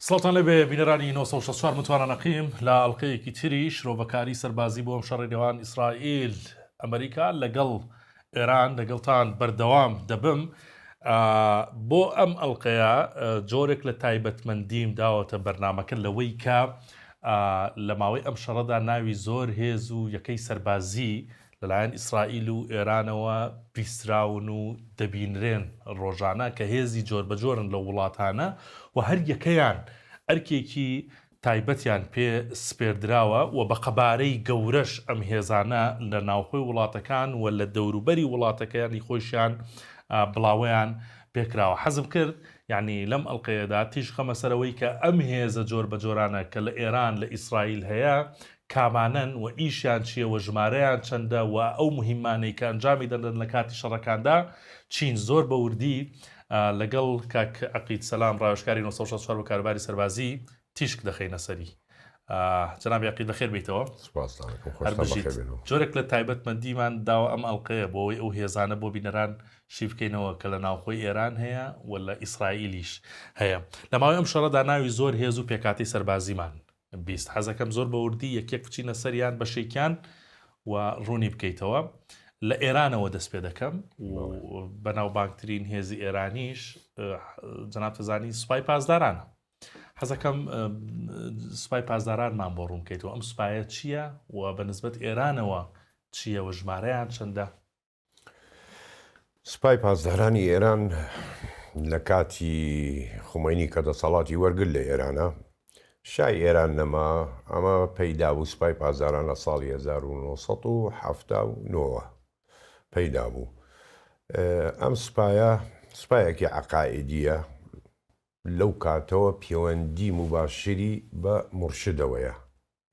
سڵاوتان لێبێ بینەرانی 964 متوانە نەقیم لە ئەڵلقەیەکی تری شرۆڤەکاری سەربازی بۆ ئەم شەڕی نێوان ئیسرائیل ئەمریکا لەگەڵ ئێران لەگەڵتان بەردەوام دەبم بۆ ئەم ئەڵلقەیە جۆرێک لە تایبەتمەندیم داوەتە بەرنمەکە لەوەی کە لە ماوەی ئەم شەڕەدا ناوی زۆر هێز و یەکەی سەربازی لەلایەن ئیسرائیل و ئێرانەوە بیستراون و دەبینرێن ڕۆژانە کە هێزی جۆربەجۆرن لەو وڵاتانە و هەر یەکەیان ئەرکێکی تایبەتیان پێ سپێردراوە و بە قەبارەی گەورەش ئەم هێزانە لە ناوخۆی وڵاتەکان و لە دەوروبەری وڵاتەکەیانی خۆیشیان بڵاوەیان پێکراوە. حەزم کرد یانی لەم ئەڵقەیەدا تیشک خەمە سەر ئەوەی کە ئەم هێزە جۆربەجۆرانە کە لە ئێران لە ئیسرائیل هەیە کامانەن و ئیشیان چییە و ژمارەیان چەندە و ئەو موهیمانەی کە ئەنجامی دەدەن لە کاتی شەڕەکاندا چین؟ زۆر بە وردی لەگەڵ کاک عەقید سەلام ڕاوێژکاری 964 بۆ کاروباری سەربازی تیشک دەخەینە سەری. جەنابی عەقید بەخێر بێیتەوە. سوپاستان دەکەم، هەر خۆشتان بژیت. بەخێر بێنەوە. جۆرێک لە تایبەتمەندیمان داوە ئەم ئەڵقەیە بۆ ئەوەی ئەو هێزانە بۆ بینەران شی بکەینەوە کە لە ناوخۆی ئێران هەیە و لە ئیسرائیلیش هەیە. لە ماوەی ئەم شەڕەدا ناوی زۆر هێز و پێکهاتەی سەربازیمان 20 حەزەکەم زۆر بە وردی یەک یەک بچینە سەریان بەشێکیان و ڕوونی بکەیتەوە لە ئێرانەوە دەست پێ دەکەم و بەناوبانگترین هێزی ئێرانیش جەنابتەزانی سوپای پاسدارانە حەزەکەم سوپای پاسدارانمان بۆ ڕوون بکەیتەوە ئەم سوپایە چییە و بە نسبەت ئێرانەوە چییە و ژمارەیان چەندە؟ سوپای پاسدارانی ئێران لە کاتی خومەینی کە دەسەڵاتی وەرگرت لە ئێرانە شای ئێران نەما ئەمە پەیدا بوو سوپای پاسداران لە ساڵی 1979 پەیدا بوو ئەم سوپایە سوپایەکی عەقائیدیە لەو کاتەوە پێوەندی موباشری بە مورشدەوەیە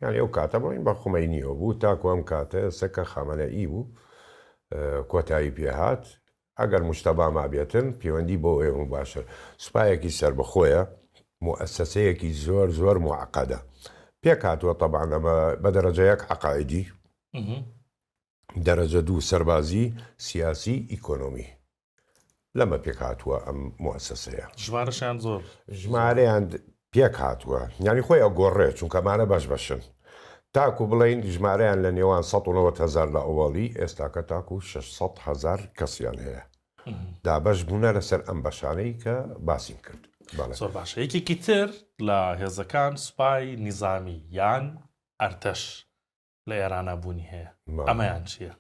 یانی ئەو کاتە بڵێین بە خومەینیەوە بوو تاکو ئەم کاتە ئێستا کە خامەنەئی بوو کۆتایی پێهات ئەگەر موجتەبا مابێتن پەیوەندی بۆ ئێ مباشر سوپایەکی سەربەخۆیە موئەسەسەیەکی زۆر زۆر موعەقەدە پێک هاتووە تەبعەن ئەمە بە دەرەجە یەک عەقائیدی دەرەجە دوو سەربازی سیاسی ئیکۆنۆمی لەمە پێک هاتووە ئەم موئەسەسەیە. ژمارەشیان زۆر. ژمارەیان پێک هاتووە یانی خۆی ئەگۆڕێ چونکە ئەمانە بەش بەشن تاکو بڵێین ژمارەیان لە نێوان 190 هەزار لە ئەوەڵی ئێستاکە تاکو 600 هەزار کەسیان هەیە دابەش بوونە لەسەر ئەم بەشانەی کە باسیم کرد. بەڵێ. زۆر باشە یەکێکی تر لە هێزەکان سوپای نیزامی یان ئەرتەش لە ئێرانا بوونی هەیە ئەمەیان چییە؟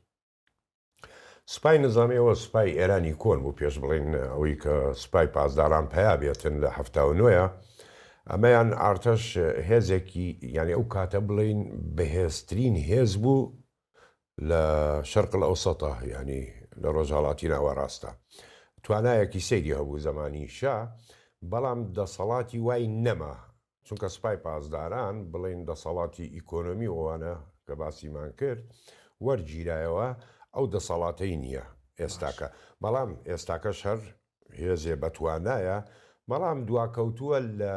سوپای نزامی ئەوە سوپای ئێرانی کۆن بوو پێش بڵین ئەوەی کە سوپای پاسداران پیا بێتن لە 79 ئەمەیان ئارتەش هێزێکی یعنی ئەو کاتە بڵین بەهێزترین هێز بوو لە شەرق ئەوسەتە ینی لە ڕۆژهڵاتی ناوەڕاستە توانایەکی سەیری هەبوو زمانی شا بەڵام دەسەڵاتی وای نەما چونکە سوپای پاسداران بڵێین دەسەڵاتی ئیکۆنۆمی و ئەوانە کە باسیمان کرد وەرگیرایەوە ئەو دەسەڵاتەی نییە ئێستاکە بەڵام ئێستاکەش هەر هێزێ بەتوانایە بەڵام دواکەوتووە لە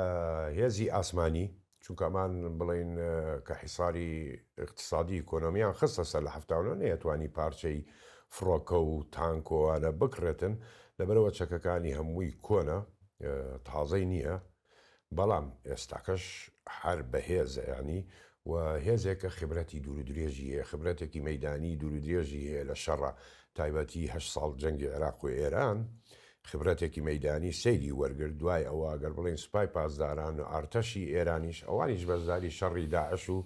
هێزی ئاسمانی چونکە ئەمان بڵین کە حیساری اقتصادی ئیکۆنۆمیان خستە سەر لە هەفتاونە نەیەتوانی پارچەی فڕۆکە و تانکۆوانە بکڕێتن لەبەرەوە چەکەکانی هەمووی کۆنە تازەی نییە بەڵام ئێستاکەش هەر بەهێزە یانی و هێزێکە خبرەتی دوور و درێژی هەیە خبرەتێکی مەیدانی دوور و درێژی هەیە لە شەڕە تایبەتی هەشت ساڵ جەنگی عێراق و ئێران خبرەتێکی مەیدانی سەیری وەرگرت دوای ئەوە گەر بڵێین سوپای پاسداران و ئارتەشی ئێرانیش ئەوانیش بەشداری شەڕی داعش و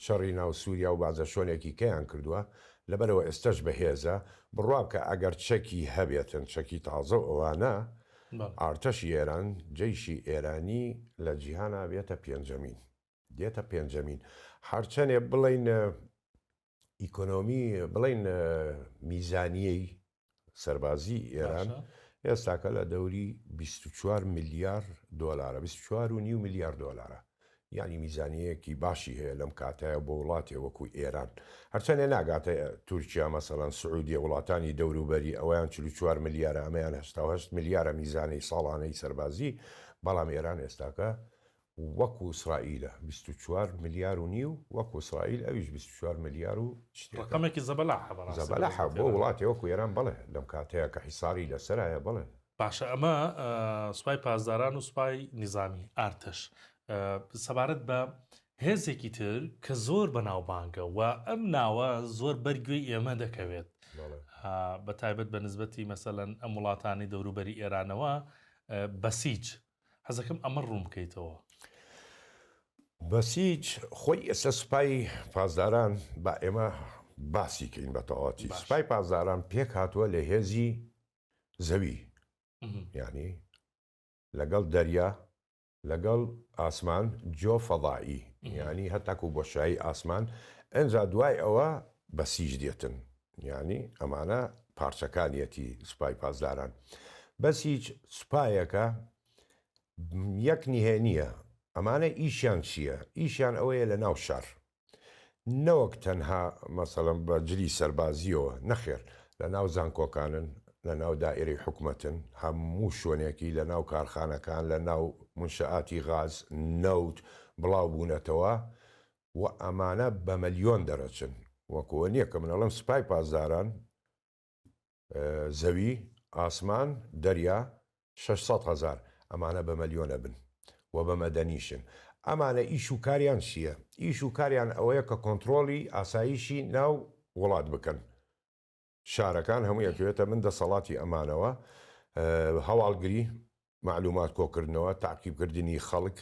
شەڕی ناو سووریا و بازە شۆنێکی کەیان کردووە لەبەرەوە ئێستەش بەهێزە بڕوا بکە ئەگەر چەکی هەبێتن چەکی تازە و ئەوانە ئارتەشی ئێران، جەیشی ئێرانی لە جیهانا بێتە پێنجەمین. دێتە پێنجەمین. هەرچەنێ بڵێین ئیکۆنۆمی بڵێین میزانیەی سەربازی ئێران ئێستاکە لە دەوری 24 ملیار دۆلارە 24 و نیو ملیار دۆلارە. یانی میزانیەیەکی باشی هەیە لەم کاتەیا بۆ وڵاتێ وەکو ئێران هەرچەنێ ناگاتە تورکیا مەسەلەن سعودیە وڵاتانی دەوروبەری ئەویان 44 ملیارە ئەمەیان 88 ملیارە میزانەی ساڵانەی سەربازی بەڵام ئێران ئێستاکە وەکو ئیسرائیلە 24 ملیار و نیو وەکو ئیسرائیل ئەویش 24 ملیار و شتێکە. ڕەقەمێکی زەبەلاحە بەڕاستی زەبەلاحە بۆ وڵاتێ وەکو ئێران بەڵێ لەم کاتەیە کە حیساری لەسەرایە بەڵێ. باشە ئەمە سوپای پاسداران و سوپای نیزامی ئارتەش. سەبارەت بە هێزێکی تر کە زۆر بەناوبانگە و ئەم ناوە زۆر بەرگوێی ئێمە دەکەوێت بە تایبەت بە نسبەتی مەسەەن ئەم وڵاتانی دەوروبەری ئێرانەوە بەسیج حەزەکەم ئەمە ڕوون بکەیتەوە. بەسیج خۆی ئێستا سوپای پاسداران با ئێمە باسی کەین بە تەواوەتی سوپای پاسداران پێک هاتووە لە هێزی زەوی یعنی لەگەڵ دەریا لەگەڵ ئاسمان جۆ فەضائی یعنی هەتاکو بۆشایی ئاسمان ئەنجا دوای ئەوە بەسیج دێتن یعنی ئەمانە پارچەکانیەتی سوپای پاسداران بەسیج سوپایەکە یەک نهێنیە ئەمانە ئیشیان چییە؟ ئیشیان ئەوەیە لە ناو شار نەوەک تەنها مەسەڵەن بە جلی سەربازیەوە نەخێر لە ناو زانکۆکانن لە ناو دائیرەی حکومەتن هەموو شوێنێکی لە ناو کارخانەکان لە ناو منشئاتی غاز نەوت بڵاو بوونەتەوە و ئەمانە بە ملیۆن دەرەچن وەکەوە نییە کە من ئەڵێم سوپای پاسداران زەوی، ئاسمان، دەریا، 600 هەزار، ئەمانە بە مەلیۆن ئەبن و بە مەدەنیشن. ئەمانە ئیش و کاریان چییە؟ ئیش و کاریان ئەوەیە کە کۆنترۆڵی ئاسایشی ناو وڵات بکەن. شارەکان هەمووی ئەکەوێتە بن دەسەڵاتی ئەمانەوە. هەواڵگری، مەعلومات کۆکردنەوە، تەعقیبکردنی خەڵک،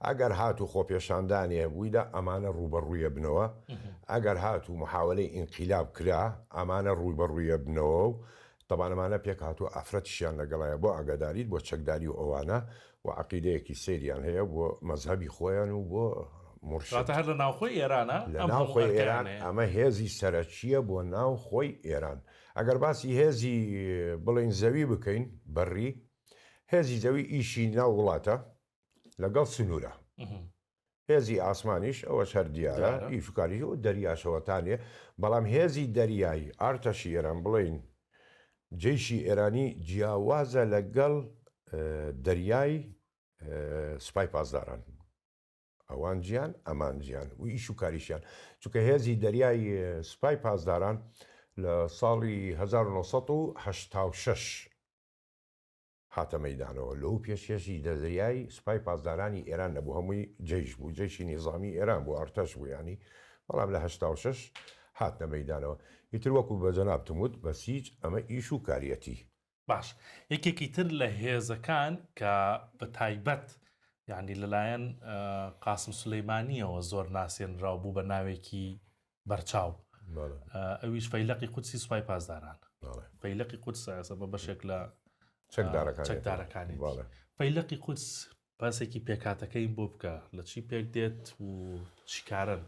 ئەگەر هاتوو خۆپێشاندانێ بوویدا ئەمانە ڕووبەڕووی ئەبنەوە، ئەگەر هاتوو محاوەلەی ئینقیلاب کرا ئەمانە ڕووبەڕووی ئەبنەوە و تەبان ئەمانە پێکهاتووە ئافرەتیشیان لەگەڵایە بۆ ئاگاداریت بۆ چەکداری و ئەوانە و عەقیدەیەکی سەیریان هەیە بۆ مەزهەبی خۆیان و بۆ مورشد. واتە هەر لە ناوخۆی ئێرانە لە ئەم هەموو ناوخۆی ئێران ئەرکەیان هەیە. ئەمە هێزی سەرەکییە بۆ ناوخۆی ئێران. ئەگەر باسی هێزی بڵێین زەوی بکەین، بەڕی، هێزی زەوی ئیشی ناو وڵاتە لەگەڵ سنوورە. هێزی ئاسمانیش ئەوەش هەر دیارە ئیش و کاری و دەریاشەوە تانێ، بەڵام هێزی دەریایی ئارتەشی ئێران بڵێین جەیشی ئێرانی جیاوازە لەگەڵ دەریای سوپای پاسداران. ئەوان جیان ئەمان جیان و ئیش و کاریشیان چونکە هێزی دەریای سوپای پاسداران لە ساڵی 1986 هاتە مەیدانەوە لەو پێش هێزی دەریای سوپای پاسدارانی ئێران نەبوو هەمووی جەیش بوو جەیشی نیزامی ئێران بوو ئەرتەش بوو ینی بەڵام لە 86 هاتنە مەیدانەوە ئیتر وەکو بە جەنابتم وت بەسیج ئەمە ئیش و کاریەتی. باش یەکێکی تر لە هێزەکان کە بە تایبەت یعنی لەلایەن قاسم سولەیمانیەوە زۆر ناسێنراو بوو بە ناوێکی بەرچاو ئەویش فەیلەقی قودسی سوپای پاسداران فەیلەقی قودس ئێستا بە بەشێک لە چەکدارەکانی فەیلەقی قودس باسێکی پێکاتەکەی بۆ بکە لە چی پێک دێت و چیکارن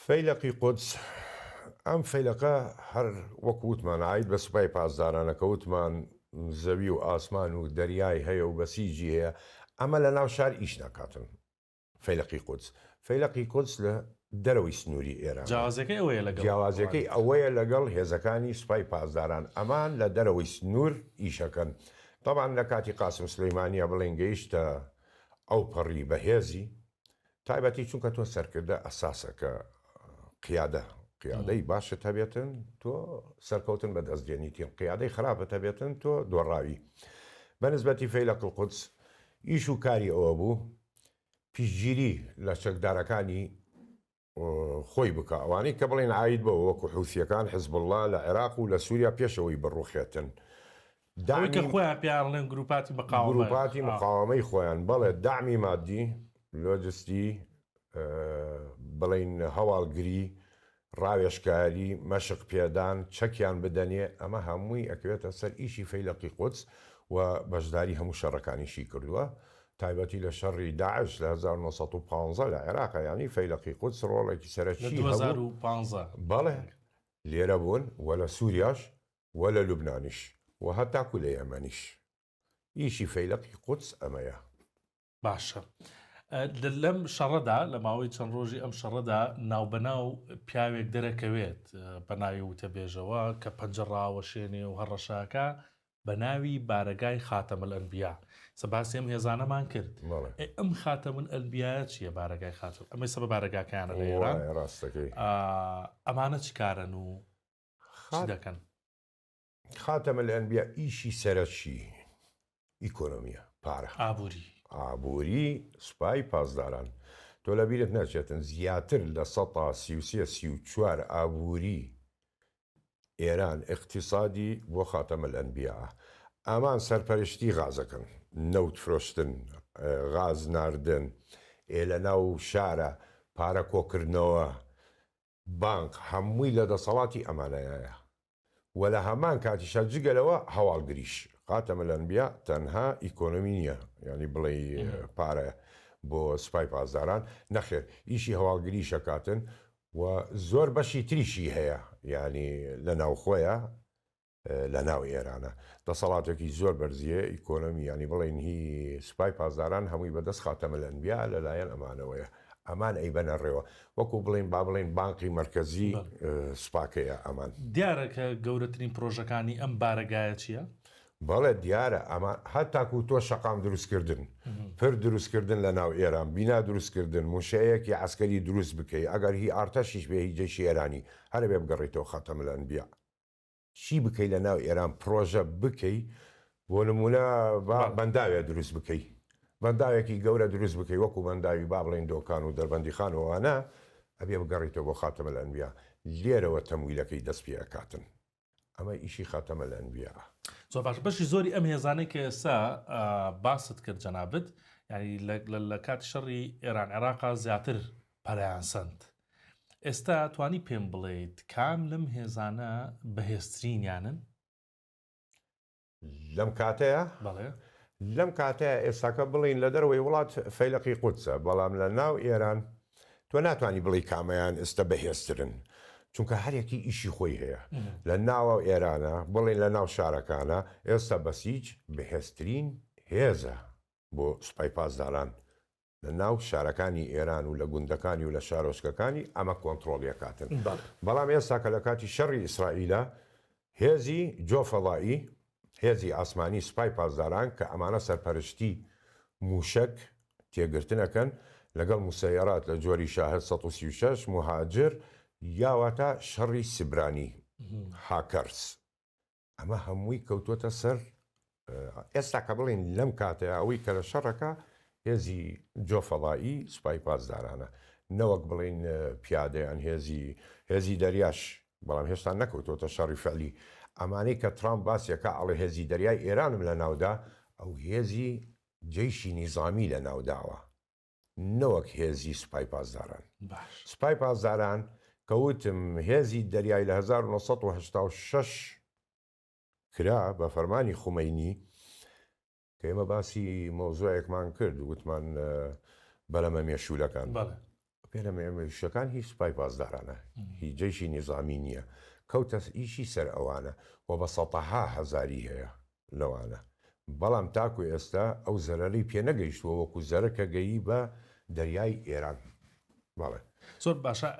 فەیلەقی قودس، ئەم فەیلەقە هەر وەک وتمان عاید بە سوپای پاسدارانە کە وتمان زەوی و ئاسمان و دەریای هەیە و بەسیجی هەیە، ئەمە لە ناو شار ئیش ناکاتن فەیلەقی قودس. فەیلەقی قودس لە دەرەوەی سنووری ئێرانە. جیاوازیەکەی ئەوەیە لەگەڵ جیاوازیەکەی ئەوەیە لەگەڵ هێزەکانی سوپای پاسداران ئەمان لە دەرەوەی سنوور ئیشەکەن. تەبعەن لە کاتی قاسم سولەیمانیە بڵێین گەیشتە ئەوپەڕی بەهێزی، تایبەتی چونکە تۆ سەرکردە ئەساسە کە قیادە قیادەی باشت هەبێتن تۆ سەرکەوتن بە دەست دێنیتین قیادەی خراپت هەبێتن تۆ دۆڕاوی بە نسبەتی فەیلەق القدس ئیش و کاری ئەوە بوو پیشگیری لە چەکدارەکانی خۆی بکە ئەوانەی کە بڵێن عاید بەوە وەکو حوسیەکان حزب الله لە عێراق و لە سووریا پێشەوەی بڕوخێتن ئەوەی کە خۆیان پێیان ئەڵێن گروپاتی مقاوەمە. گروپاتی مقاوەمەی خۆیان بەڵێ دەعمی مادی، لۆجستی، بڵێین هەواڵگری، ڕاوێژکاری، مەشق پێدان، چەکیان بدەنێ، ئەمە هەمووی ئەکەوێتە سەر ئیشی فەیلەقی قودس و بەشداری هەموو شەڕەکانیشی کردووە تایبەتی لە شەڕی داعش لە 1915 لە عێراق یانی فەیلەقی قودس ڕۆڵێکی لە سەرەکی هەبوو 2015. بەڵێ لێرە بوون و لە سوریاش و لە لوبنانیش و هەتاکو لە یەمەنیش. ئیشی فەیلەقی قودس ئەمەیە. باشە لەم شەڕەدا لە ماوەی چەند ڕۆژی ئەم شەڕەدا ناوبەناو پیاوێک دەرەکەوێت بە ناوی وتەبێژەوە کە پەنجە ڕاوەشێنێ و هەڕەشاکە بە ناوی بارەگای خاتەم الانبیا سە باسی ئەم هێزانەمان کرد ئەم خاتەم الانبیایە چییە بارەگای خاتم ئەمەی سە بە بارەگاکانە لە ئێران ڕاستەکەی ئەمانە چ کارن و چ دەکەن؟ خاتم الانبیاء ئیشی سەرەکی ئیکۆنۆمیە، پارە. ئابووری. ئابووری سوپای پاسداران. تۆ لە بیرت نەچێتن زیاتر لە سەتا 33 34 ئابووری ئێران ئیقتیسادی بۆ خاتەم الانبیاء ئەمان سەرپەرشتی غازەکەن نەوت فرۆشتن غاز ناردن ئێ لە ناو شارە پارە کۆکردنەوە بانق هەمووی لە دەسەڵاتی ئەمانەیایە و لە هەمان کاتیشا جگە لەوە هەواڵگریش خاتم الانبیاء تەنها ئیکۆنۆمی نییە یانی بڵێی پارە بۆ سوپای پاسداران نەخێر ئیشی هەواڵگریش ئەکاتن و زۆر بەشی تریشی هەیە یانی لە ناوخۆیە لە ناو ئێرانە دەسەڵاتێکی زۆر بەرزیە ئیکۆنۆمی یانی بڵێن هی سوپای پاسداران هەمووی بەدەست خاتەم الانبیا لەلایەن ئەمانەوەیە ئەمان ئەیبەنە ڕێوە وەکو بڵێن با بڵێن بانقی مەرکەزی سوپاکەیە ئەمان. دیارە کە گەورەترین پرۆژەکانی ئەم بارەگایە چیە؟ بەڵێ دیارە ئەمە هەتاکو تۆ شەقام دروستکردن، پرد دروستکردن لە ناو ئێران، بینا دروستکردن، مونشەیەکی عەسکەری دروست بکەی، ئەگەر هی ئارتەشیش بێ هی جەیشی ئێرانی، هەر ئەبێ بگەڕێیتەوە خاتەم الانبیا. چی بکەی لە ناو ئێران پرۆژە بکەی، بۆ نمونە با بەنداوێ دروست بکەی، بەنداوێکی گەورە دروست بکەی وەکو بەنداوی با بڵێین دۆکان و دەربەندیخان و ئەوانە، ئەبێ بگەڕێیتەوە بۆ خاتەم الانبیا، لێرەوە تەمویلەکەی دەست پێ ئەکاتن. ئەمە ئیشی خاتم الانبیاء. زۆر باش بەشی زۆری ئەم هێزانەی کە ئێستا باست کرد جەنابت یعنی لە کاتی شەڕی ئێران عێراقا زیاتر پەرەیان سەند ئێستا توانی پێم بڵێیت کام لەم هێزانە بەهێزترینیانن؟ لەم کاتەیە؟ بەڵێ. لەم کاتەیە ئێستاکە بڵێین لە دەرەوەی وڵات فەیلەقی قودسە، بەڵام لە ناو ئێران تۆ ناتوانی بڵێی کامەیان ئێستا بەهێزترن، چونکە هەرێکی ئیشی خۆی هەیە. لە ناوە ئێرانە بڵێین لە ناو شارەکانە ئێستا بەسیج بەهێزترین هێزە بۆ سوپای پاسداران لە ناو شارەکانی ئێران و لە گوندەکانی و لە شارۆچکەکانی ئەمە کۆنتڕۆڵی ئەکاتن. بەڵام ئێستا کە لە کاتی شەڕی ئیسرائیلە هێزی جۆ فەضائی، هێزی ئاسمانی سوپای پاسداران کە ئەمانە سەرپەرشتی مووشەک تێگرتن ئەکەن لەگەڵ موسەیەرات لە جۆری شاهد 136، موهاجر یا واتە شەڕی سبرانی، هاکەرز. ئەمە هەمووی کەوتووەتە سەر ئێستا کە بڵێین لەم کاتەیە ئەوەی کە لە شەڕەکە هێزی جۆ فەڵایی سوپای پاسدارانە نەوەک بڵین پیادەیان هێزی هێزی دەریاش بەڵام هێشتا نەکەوتۆتە شەڕی فعلی ئەمانەی کە ترامپ باسیەکە ئەڵێ هێزی دەریای ئێرانم لە ناودا ئەو هێزی جەیشی نیزامی لە ناوداوە نەوەک هێزی سوپای پاسداران. سوپای پاسداران کە وتم هێزی دەریای لە 1986 کرا بە فەرمانی خومەینی کە ئێمە باسی مەوزوعێکمان کرد وتمان بەلەمە مێشوولەکان بەلەمە مێشوولەکان هی سوپای پاسدارانە هی جەیشی نیزامی نییە کەوتە ئیشی سەر ئەوانە و بە سەتەها هەزاری هەیە لەوانە بەڵام تاکو ئێستا ئەو زەرەرەی پێ نەگەیشتووە وەکو زەرەر کە گەیی بە دەریای ئێران. بەڵێ. زۆر باشە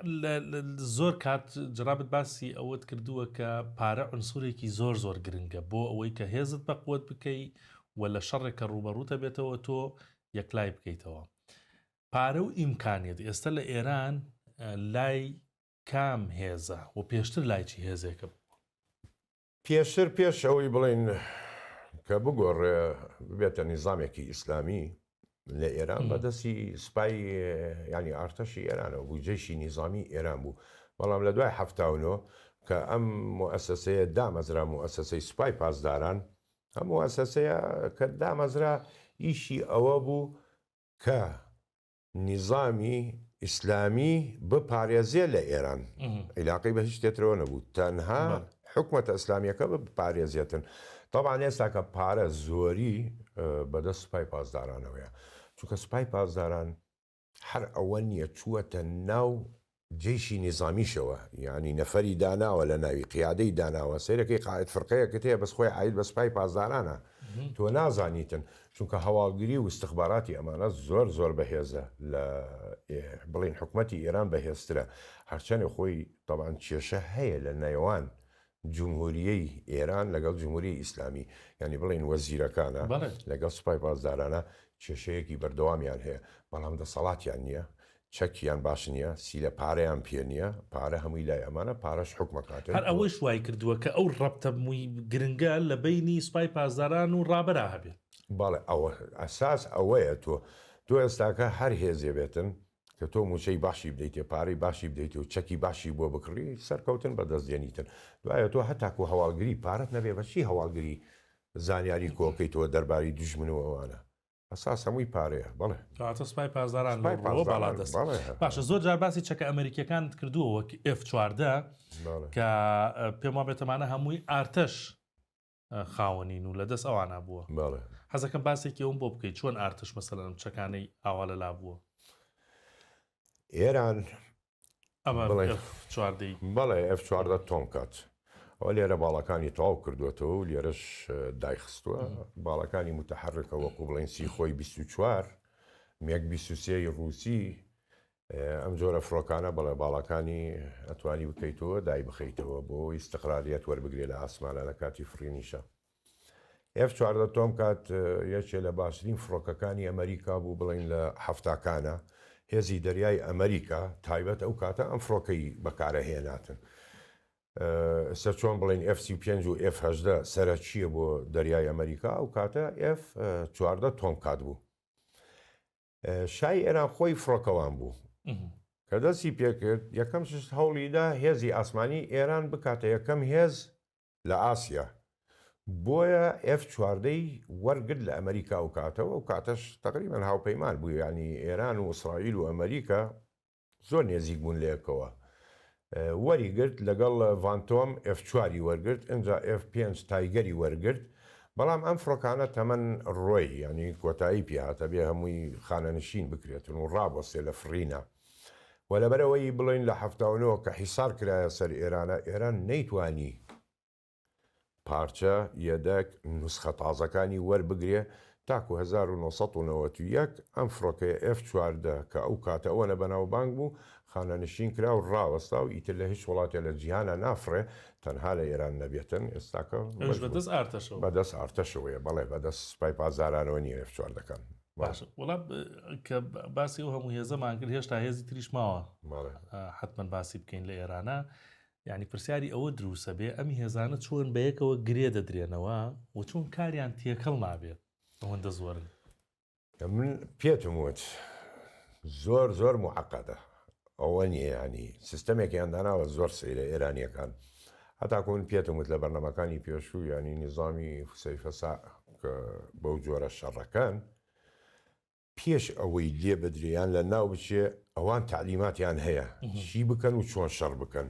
زۆر کات جەنابت باسی ئەوەت کردووە کە پارە عنسورێکی زۆر زۆر گرنگە بۆ ئەوەی کە هێزت بەقوت بکەی و لە شەڕێک کە ڕووبەڕووتە بێتەوە تۆ یەکلای بکەیتەوە پارە و ئیمکانیت ئێستا لە ئێران لای کام هێزە و پێشتر لای چی هێزێکە بوو؟ پێشتر پێش ئەوەی بڵێین کە بگۆڕێ ببێتە نیزامێکی ئیسلامی لە ئێران بە دەستی سوپای ینی ئارتەشی ئێرانەوە بوو جەیشی نیزامی ئێران بوو بەڵام لە دوای 79 کە ئەم موئەسەسەیە دامەزرا موئەسەسەی سوپای پاسداران ئەم موئەسەسەیە کە دامەزرا ئیشی ئەوە بوو کە نیزامی ئیسلامی بپارێزێ لە ئێران عیلاقەی بە هیچ شتێترەوە نەبوو تەنها حکومەتە ئیسلامیەکە بپارێزێتن تەبعەن ئێستا کە پارە زۆری بەدەست سوپای پاسدارانەوەیە چونکە سوپای پاسداران هەر ئەوە نییە چووەتە ناو جەیشی نیزامیشەوە یانی نەفەری داناوە لە ناوی قیادەی داناوە سەیرەکەی قائد فرقەیەکت هەیە بەس خۆی عاید بە سوپای پاسدارانە تۆ نازانیتن چونکە هەواڵگری و استخباراتی ئەمانە زۆر زۆر بەهێزە لە بڵین حکومەتی ئێران بەهێزترە هەرچەنێ خۆی تەبعەن کێشە هەیە لە نێوان جمهوریەی ئێران لەگەڵ جمهوری ئیسلامی یانی بڵێین وەزیرەکانە لەگەڵ سوپای پاسدارانە کێشەیەکی بەردەوامیان هەیە بەڵام دەسەڵاتیان نییە چەکیان باش نییە سیلە پارەیان پێ نییە پارە هەمووی لای ئەمانە پارەش حکومەکاتن هەر ئەوەیش وای کردووە کە ئەو ڕەبتە گرنگە لە بەینی سوپای پاسداران و ڕابەرا هەبێت. بەڵێ ئەوە ئەساس ئەوەیە تۆ تۆ ئێستاکە هەر هێزێ بێتن کە تۆ موچەی باشی بدەیتێ پارەی باشی بدەیتێ و چەکی باشی بۆ بکڕی سەرکەوتن بەدەست دێنیتن دوایە تۆ هەتاکو هەواڵگری پارەت نەبێ بە چی هەواڵگری زانیاری کۆکەیتەوە دەرباری دوژمن و ئەوانە ئەساس هەمووی پارەیە بەڵێ. کەواتە سوپای پاسداران لەو ڕووەوە باڵادەستە. باشە زۆر جار باسی چەکە ئەمریکیەکانت کردووە وەک ئێف 14 کە پێم وابێت ئەمانە هەمووی ئارتەش خاوەنین و لە دەست ئەوانە بووە. حەزەکەم باسێکی ئەوم بۆ بکەیت چۆن ئارتەش مەسەلەن ئەم چەکانەی ئاوا لەلا بووە؟ ئێران ئەمە ئێف چواردەی بەڵێ ئێف 14 تۆمکات ئەوە لێرە باڵەکانی تەواو کردوێتەوە و لێرەش دایخستووە باڵەکانی متحرکە وەکو بڵێن سیخۆی 24 مێک 23 ڕووسی ئەم جۆرە فڕۆکانە بەڵێ باڵاکانی ئەتوانی بکەیتەوە دای بخەیتەوە بۆ ئیستقراریەت وەربگرێ لە ئاسمانە لە کاتی فڕینیشە. ئێف 14 تۆم کات یەکێ لە باشترین فڕۆکەکانی ئەمریکا بوو بڵین لە هەفتاکانە هێزی دەریای ئەمریکا تایبەت ئەو کاتە ئەم فڕۆکەی بەکارە هێناتن. ئێستا چۆن بڵێین ئێف 35 و ئێف 18 سەرەکییە بۆ دەریای ئەمریکا ئەو کاتە ئێف 14 تۆم کات بوو. شای ئێران خۆی فڕۆکەوان بوو. کە دەستی پێکرد یەکەم شت هەوڵیدا هێزی ئاسمانی ئێران بکاتە یەکەم هێز لە ئاسیا. بۆیە ئێف چواردەی وەرگرت لە ئەمریکا ئەو کاتەوە، ئەو کاتەش تەقریبەن هاوپەیمان بوو یانی ئێران و ئیسرائیل و ئەمریکا زۆر نێزیک بوون لەیەکەوە. وەری گرت لەگەڵ ڤانتۆم ئێف چواری وەرگرت ئینجا ئێف پێنج تایگەری وەرگرت بەڵام ئەم فڕۆکانە تەمەن ڕۆی یانی کۆتایی پێ هات ئەبێ هەمووی خانەنشین بکرێتن و ڕابوەستێ لە فڕینا و لەبەرئەوەی بڵێین لە 79 کە حیسار کرایە سەر ئێرانە ئێران نەیتوانی پارچە، یەدەک، نوسخە تازەکانی وەربگرێ تاکو 1991 ئەم فڕۆکەیە ئێف 14 کە ئەو کاتە ئەوەنە بەناوبانگ بوو خانەنشین کرا و ڕاوەستا و ئیتر لە هیچ وڵاتێ لە جیهانا نافڕێ تەنها لە ئێران نەبێتن ئێستاکە ئەویش بە دەست ئارتەشەوە. بە دەست ئارتەشەوەیە بەڵێ بە دەست سوپای پاسدارانەوە نییە ئێف چواردەکان. باشە وەڵا کە باسی ئەو هەموو هێزەمان کرد هێشتا هێزی تریش ماوە حتمما باسی بکەین لە ئێرانە یعنی پرسیاری ئەوە دروسە بێ ئەم هێزانە چۆن بەیەکەوە گرێ دەدرێنەوە و چۆن کاریان تێکەڵ نابێت ئەوەندە زۆرن من پێتم وت زۆر زۆر معقدە ئەوە نییە ینی سیستەمێکیان داناوە زۆر سەیرە ئێرانیەکان هەتاکو من پێتم وت لە بەرنامەکانی پێشوو ینی نیزامی فسەیفەسا کە بەو جۆرە شەڕەکان پێش ئەوەی لێ بدرێ یان لە ناو بچێ ئەوان تەعلیماتیان هەیە چی بکەن و چۆن شەڕ بکەن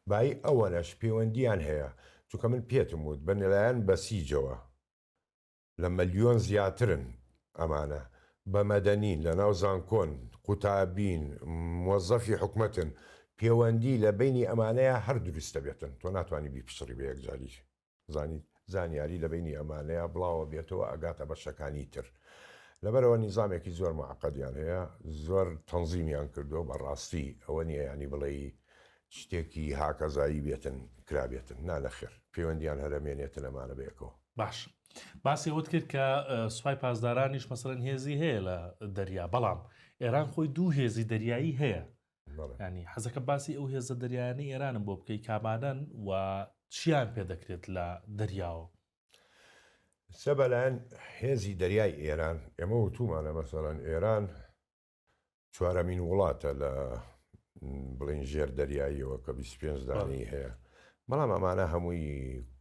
بایی ئەوەنەش پەیوەندیان هەیە چونکە من پێتم وت بە لەلایەن بەسیجەوە لە مەلیۆن زیاترن ئەمانە بە مەدەنین لە ناو زانکۆن قوتابین موەزەفی حکومەتن پێوەندی لە بەینی ئەمانەیا هەر دروست دەبێتن تۆ ناتوانی بیپچڕی بە یەکجاری زانیت زانیاری لە بەینی ئەمانەیا بڵاوە بێتەوە ئەگاتە بەشەکانی تر لەبەرئەوە نیزامێکی زۆر معقدیان هەیە زۆر تەنزیمیان کردووە بەڕاستی ئەوە نییە ینی بڵێی شتێکی هاکەزایی بێتن کرابێتن نا نەخێر پەیوەندیان هەر ئەمێنێتن ئەمانە بەیەکەوە. باش باسی ئەوەت کرد کە سوپای پاسدارانیش مەسەلەن هێزی هەیە لە دەریا بەڵام ئێران خۆی دوو هێزی دەریایی هەیە ینی حەزەکە باسی ئەو هێزە دەریایانەی ئێرانم بۆ بکەی کامانەن و چیان پێ دەکرێت لە دەریاوە؟ سە بەلایەن هێزی دەریای ئێران ئێمە وتومانە مەسەلەن ئێران چوارەمین وڵاتە لە بڵین ژێر دەریاییەوە کە 25 دانەی هەیە بەڵام ئەمانە هەمووی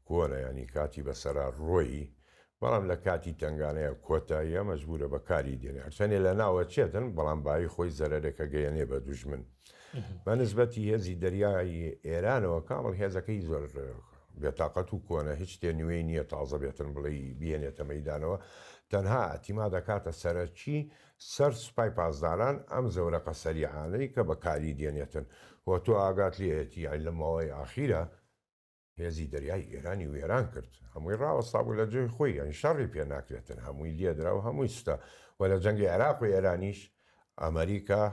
کۆنە ینی کاتی بەسەرا ڕۆیی بەڵام لە کاتی تنگانەیە کۆتاییە مەجبورە بەکاری دێنێ هەرچەندێ لە ناوە چێتن بەڵام بایی خۆی زەرەرێکە گەیەنێ بە دوژمن بە نسبەتی هێزی دەریایی ئێرانەوە کامڵ هێزەکەی زۆر بێتاقەت و کۆنە هیچ شتێ نوێی نییە تازە بێتن بڵێی بیهێنێتە مەیدانەوە تەنها ئەتیما دەکاتە سەرەکی سەر سوپای پاسداران ئەم زەورەقە سەریعانەی کە بەکاری دێنێتن و تۆ ئاگات لێیەتی یانی لەم ماوەی ئاخیرە هێزی دەریای ئێرانی وێران کرد هەمووی ڕاوەستابوو لە جێی خۆی یانی شەڕی پێ ناکرێتن هەمووی لێدرا و هەمووی سوتا و لە جەنگی عێراق و ئێرانیش ئەمریکا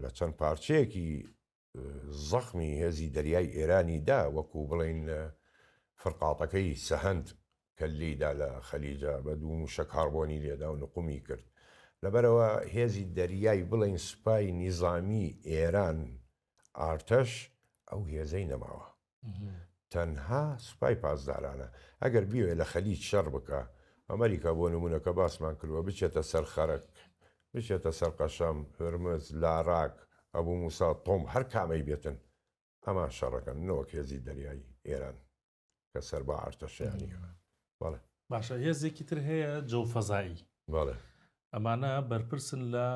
لە چەند پارچەیەکی زەخمی هێزی دەریای ئێرانی دا وەکو بڵێین فرقاطەکەی سەهەند کە لێیدا لە خەلیجە بە دوو موشەک هاربۆنی لێدا و نقومی کرد لەبەرئەوە هێزی دەریای بڵێین سوپای نیزامی ئێران ئارتەش ئەو هێزەی نەماوە تەنها سوپای پاسدارانە ئەگەر بیەوێ لە خەلیج شەڕ بکا. ئەمریکا بۆ نمونە کە باسمان کردوە بچێتە سەر خەرەک بچێتە سەر قەشەم، هرمز، لاراک، ئەبو موسا، تۆم هەر کامەی بێتن ئەمان شەڕەکەن نەوەک هێزی دەریایی ئێران کە سەر بە ئارتەشیانی بەڵێ. باشە هێزێکی تر هەیە جەو فەزایی. بەڵێ. ئەمانە بەرپرسن لە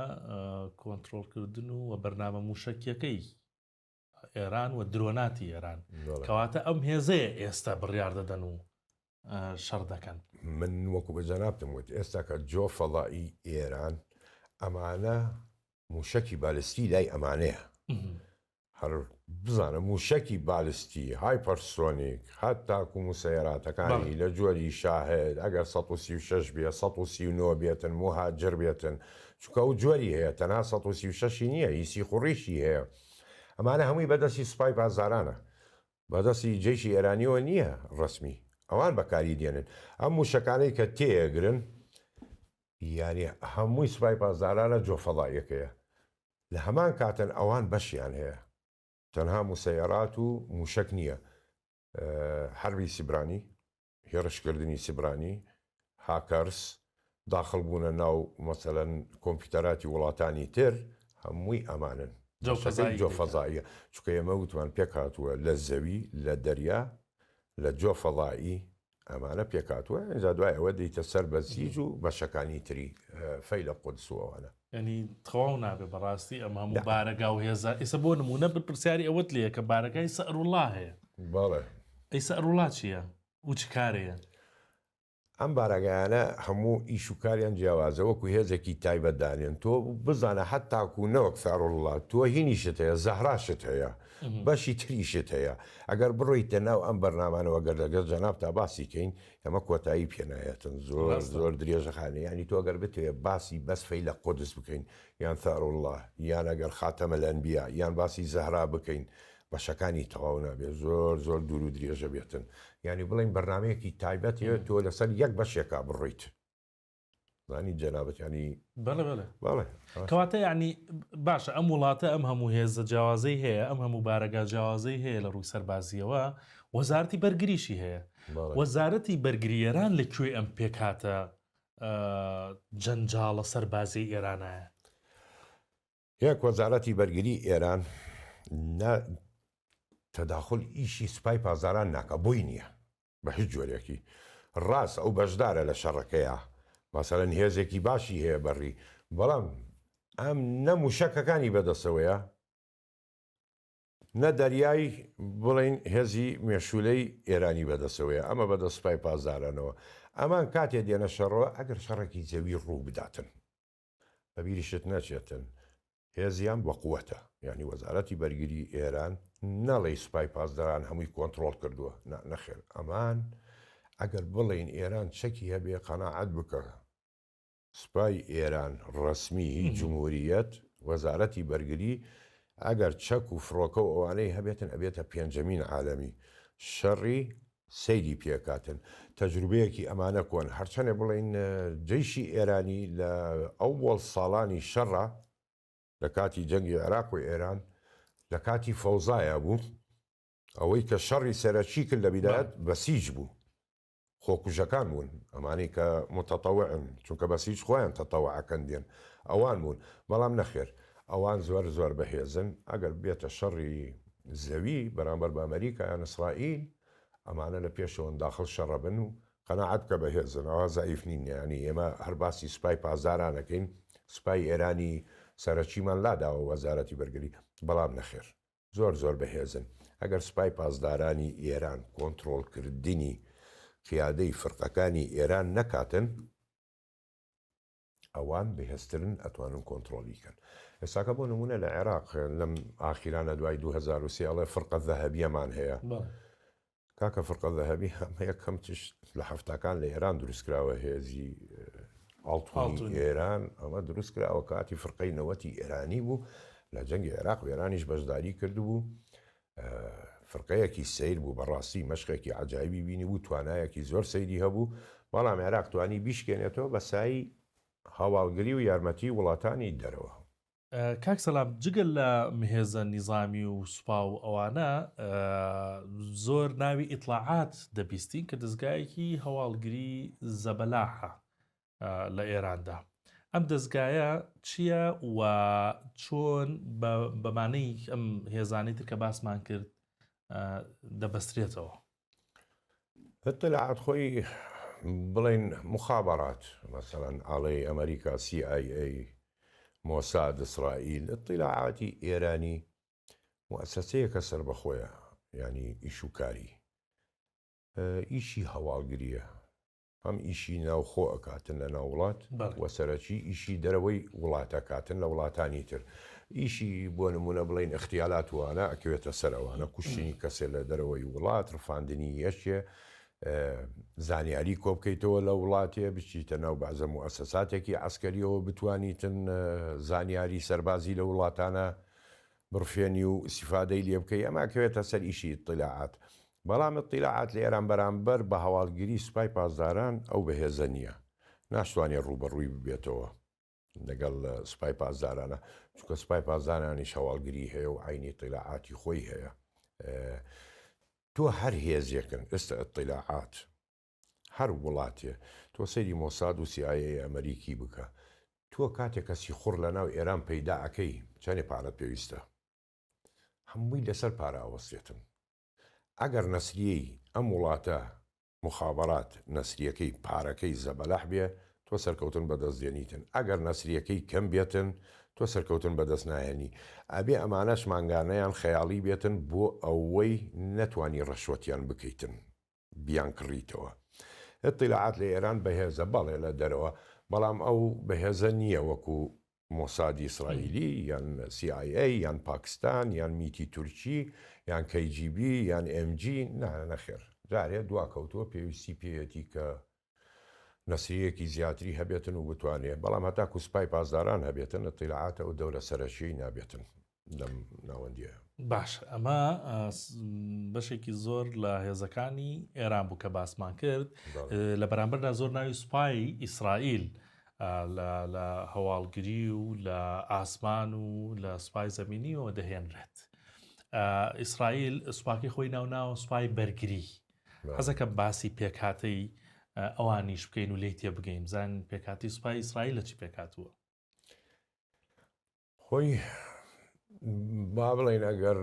کۆنترۆڵکردن و بەرنامە موشەکیەکەی ئێران و درۆناتی ئێران کەواتە ئەم هێزەیە ئێستا بڕیار دەدەن و شەڕ دەکەن. من وەکو بە جەنابتم وت ئێستا کە جۆ فەڵائی ئێران ئەمانە موشەکی بالستی لای ئەمانەیە هەر بزانە موشەکی بالستی hypersonic هەتاکو موسەیەراتەکانی لە جۆری شاهد ئەگەر 136 بێ 139 بێتن موهاجر بێتن چونکە ئەو جۆری هەیە تەنها 136 نییە هی سیخوڕیشی هەیە ئەمانە هەمووی بەدەستی سوپای پاسدارانە بەدەستی جەیشی ئێرانیەوە نییە ڕەسمی ئەوان بەکاری دێنن ئەم موشەکانەی کە تێگرن یانی هەمووی سوپای پاسدارانە جۆ فەضائیەکەیە لە هەمان کاتن ئەوان بەشیان هەیە تەنها موسەیەرات و موشەک نییە حەربی سیبرانی هێڕشکردنی سیبرانی hackers داخڵ بوونە ناو مەسەلەن کۆمپیوتەراتی وڵاتانی تر هەمووی ئەمانن جۆ فەزاییە چونکە ئێمە وتمان پێکهاتووە لە زەوی لە دەریا لە جۆ فەزایی ئەمانە پێکهاتووە ئینجا دوای ئەوە دێیتە سەر بەسیج و بەشەکانی تری فەیلە قودس و ئەوانە. یانی تەواو نابێ بەڕاستی ئەم هەموو بارەگا و هێزە ئێستا بۆ نموونە بر پرسیاری ئەوەت لێیە کە بارەگای سەئروڵڵا هەیە. بەڵێ. ئەی سەئروڵڵا چییە و چ کارەیە؟ ئەم بارەگایانە هەموو ئیش و کاریان جیاوازە وەکو هێزێکی تایبەت دانێن تۆ بزانە هەتاکو نەوەک ثاراللە تۆ هینیشت هەیە زەهراشت هەیە بەشی تریشت هەیە ئەگەر بڕۆیتە ناو ئەم بەرنامانەوە گەر لەگەڵ جەنابتا باسی کەین ئەمە کۆتایی پێنایەتن زۆر زۆر درێژەخانە یانی تۆ گەر بتەوێ باسی بەس فەیلە قودس بکەین یان ثاراللە یان ئەگەر خاتەم الانبیا یان باسی زەهرا بکەین بەشەکانی تەواو نابێت زۆر زۆر دوور و درێژە بێتن یعنی بڵین بەرنمەیەکی تایبەت هەیە تۆ لەسەر یەک بەشێکا بڕۆیت زانی جەنابەت ینی بەڵێ بەڵێ بەڵێ کەواتە یعنی باشە ئەم وڵاتە ئەم هەموو هێزە جیاوازەی هەیە ئەم هەموو بارەگا جیاوازەی هەیە لە ڕووی سەربازیەوە وەزارەتی بەرگریشی هەیە وەزارەتی بەرگری ئێران لە کوێ ئەم پێکهاتە جەنجاڵە سەربازی ئێرانایە؟ یەک، وەزارەتی بەرگری ئێران نە تەداخول ئیشی سوپای پاسداران ناکا، بۆی نییە بە هیچ جۆرێکی. ڕاست ئەو بەشدارە لە شەڕەکەیا، مەسەلەن هێزێکی باشی هەیە بەڕی، بەڵام ئەم نە موشەکەکانی بەدەستەوەیە، نە دەریای بڵێین هێزی مێشوولەی ئێرانی بەدەستەوەیە، ئەمە بەدەست سوپای پاسدارانەوە. ئەمان کاتێ دێنە شەڕەوە ئەگەر شەڕێکی زەوی ڕوو بداتن. لەبیریشت نەچێتن هێزیان بەقوەتە یانی وەزارەتی بەرگری ئێران نەڵێی سوپای پاسداران هەمووی کۆنتڕۆڵ کردووە نا نەخێر ئەمان ئەگەر بڵێین ئێران چەکی هەبێ قەناعەت بکە سوپای ئێران ڕەسمی هی جمهوریەت وەزارەتی بەرگری ئەگەر چەک و فڕۆکە و ئەوانەی هەبێتن ئەبێتە پێنجەمین عالەمی شەڕی سەیری پێکاتن تەجروبەیەکی ئەمانە کۆن هەرچەنێ بڵێین جەیشی ئێرانی لە ئەوەڵ ساڵانی شەڕا لە کاتی جەنگی عێراق و ئێران لە کاتی فەوزایە بوو ئەوەی کە شەڕی سەرەکی کرد لە بیدایەت بەسیج بوو خۆکوژەکان بوون ئەمانەی کە متطوعن چونکە بەسیج خۆیان تەتەوعەکەن دێن ئەوان بوون بەڵام نەخێر ئەوان زۆر زۆر بەهێزن ئەگەر بێتە شەڕی زەوی بەرامبەر بە ئەمریکا یان ئیسرائیل ئەمانە لە پێشەوەن داخڵ شەڕە بن و قەناعەت بکە بەهێزن ئەوا زەعیف نین یانی ئێمە هەر باسی سوپای پاسداران ئەکەین سوپای ئێرانی سەرەکیمان لاداوە وەزارەتی بەرگری بەڵام نەخێر زۆر زۆر بەهێزن ئەگەر سوپای پاسدارانی ئێران کۆنتڕۆڵ کردنی قیادەی فرقەکانی ئێران نەکاتن ئەوان بەهێزترن ئەتوانن کۆنتڕۆڵی کەن. ئێستاکە بۆ نموونە لە عێراق لەم ئاخیرانە دوای 2003 ئەڵێ فرقە ذەهەبیەمان هەیە. کاکە فرقە ذەهەبی ئەمە یەکەم تشت لە حەفتاکان لە ئێران دروست کراوە هێزی ئاڵتونی ئێران ئەمە دروست کراوە کاتی فرقەی نەوەتی ئێرانی بوو لە جەنگی عێراق و ئێرانیش بەشداری کردبوو فرقەیەکی سەیر بوو بەڕاستی مەشقێکی عەجایبی بینی بوو توانایەکی زۆر سەیری هەبوو بەڵام عێراق توانی بیشکێنێتەوە بە سای هەواڵگری و یارمەتی وڵاتانی دەرەوە. کاک سەلام جگە لە مهێزە نیزامی و سوپا و ئەوانە. زۆر ناوی ئیتڵاعات دەبیستین کە دەزگایەکی هەواڵگری زەبەلاحە لە ئێراندا. ئەم دەزگایە چییە و چۆن بەمانەی ئەم هێزانەی تر کە باسمان کرد دەبەسترێتەوە؟ اطلاعات خۆی بڵێن مخابرات مەسەڵەن ئاڵەی ئەمریکا CIA مۆساد ئیسرائیل اطلاعاتی ئێرانی موئەسەسەیەکە سەربەخۆیە یانی ئیش و کاری ئیشی هەواڵگریە هەم ئیشی ناوخۆ ئەکاتن لە ناو وڵات و سەرەکی ئیشی دەرەوەی وڵات ئەکاتن لە وڵاتانی تر ئیشی بۆ نمونە بڵین اختیالات وانە ئەکەوێتە سەر ئەوانە کوشتنی کەسێ لە دەرەوەی وڵات ڕفاندنی یەکێ زانیاری کۆبکەیتەوە لە وڵاتێ بچیتە ناو بەعزە موئەسەساتێکی عەسکەریەوە بتوانیتن زانیاری سەربازی لە وڵاتانە بڕفێنی و ئیستیفادەی لێ بکەی ئەمە ئەکەوێتە سەر ئیشی ئیتیلاعات بەڵام ئیتیلاعات لە ئێران بەرامبەر بە هەواڵگری سوپای پاسداران ئەو بەهێزە نییە ناشتوانێ ڕووبەڕووی ببێتەوە لەگەڵ سوپای پاسدارانە چونکە سوپای پاسدارانیش هەواڵگری هەیە و عینی ئیتیلاعاتی خۆی هەیە تۆ هەر هێزێکن ئێستا ئیتیلاعات هەر وڵاتێ تۆ سەیری مۆساد و سی ئای ئەی ئەمەریکی بکە تۆ کاتێ کە سیخوڕ لە ناو ئێران پەیدا ئەکەی چەنێ پارەت پێویستە هەمووی لەسەر پارە ئەوەستێتن ئەگەر نەسریەی ئەم وڵاتە مخابرات نەسریەکەی پارەکەی زەبەلەح بێ تۆ سەرکەوتن بەدەست دێنیتن ئەگەر نەسریەکەی کەم بێتن تۆ سەرکەوتن بەدەست ناهێنی ئەبێ ئەمانەش مانگانەیان خەیاڵی بێتن بۆ ئەوەی نەتوانی ڕەشوەتیان بکەیتن بیانکڕیتەوە. ئیتیلاعات لە ئێران بەهێزە، بەڵێ لە دەرەوە، بەڵام ئەو بەهێزە نییە وەکو مۆسادی ئیسرائیلی یان سی ئای ئەی یان پاکستان یان میتی تورکی یان کەی جی بی یان ئێم جی، نا نەخێر جارێ دواکەوتووە پێویستی پێیەتی کە نەسریەکی زیاتری هەبێتن و بتوانێ، بەڵام هەتاکو سوپای پاسداران هەبێتن ئیتیلاعات ئەو دەورە سەرەکیەی نابێتن. لەم ناوەندیە. باش ئەمە بەشێکی زۆر لە هێزەکانی ئێران بوو کە باسمان کرد لە بەرامبەردا زۆر ناوی سوپای ئیسرائیل لە هەواڵگری و لە ئاسمان و لە سوپای زەمینیەوە دەهێنرێت ئیسرائیل سوپاکەی خۆی ناوناوە سوپای بەرگری حەزەکەم باسی پێکهاتەی ئەوانیش بکەین و لی تێبگەین بزانین پێکاتی سوپای ئیسرائیل لە چی پێکاتوە خۆی با بڵێین ئەگەر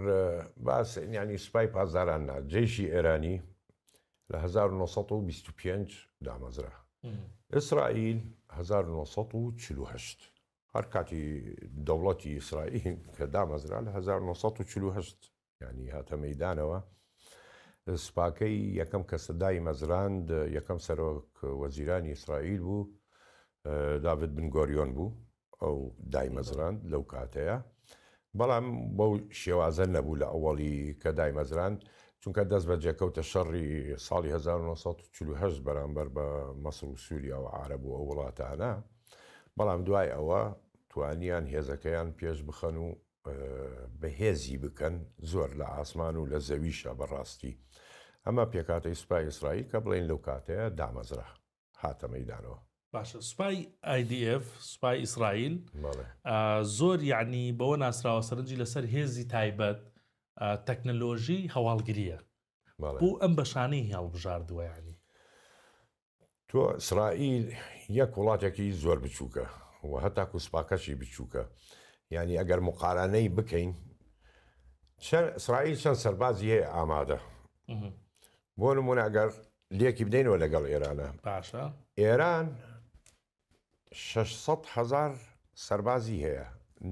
باس یانی سوپای پاسداران نا جەیشی ئێرانی لە 1925 دامەزرا ئیسرائیل 1948 هەر کاتی دەوڵەتی ئیسرائیل کە دامەزرا لە 1948 یانی هاتە مەیدانەوە سوپاکەی یەکەم کەسە دایمەزراند یەکەم سەرۆک وەزیرانی ئیسرائیل بوو داڤید بن گۆریۆن بوو ئەو دایمەزراند لەو کاتەیە بەڵام بەو شێوازە نەبوو لە ئەوەڵی کە دایمەزراند چونکە دەست بەجێ کەوتە شەڕی ساڵی 1948 بەرامبەر بە مەسر و سووریا و عرب و ئەو وڵاتانە بەڵام دوای ئەوە توانیان هێزەکەیان پێش بخەن و بەهێزی بکەن زۆر لە ئاسمان و لە زەویشە بەڕاستی ئەمە پێکهاتەی سوپای ئیسرائیل کە بڵێین لەو کاتەیە دامەزرا هاتە مەیدانەوە. باشە سوپای IDF سوپای ئیسرائیل زۆر یعنی بەوە ناسراوە سەرنجی لەسەر هێزی تایبەت تەکنەلۆژی هەواڵگریە بۆ ئەم بەشانەی هەڵبژاردووە ینی تۆ ئیسرائیل یەک وڵاتێکی زۆر بچووکە و هەتاکو سوپاکەشی بچووکە یعنی ئەگەر مقارانەی بکەین ئیسرائیل چەند سەربازی هەیە ئامادە بۆ نمونە ئەگەر لێکی بدەینەوە لەگەڵ ئێرانە باشە ئێران 600 هزار سەربازی هەیە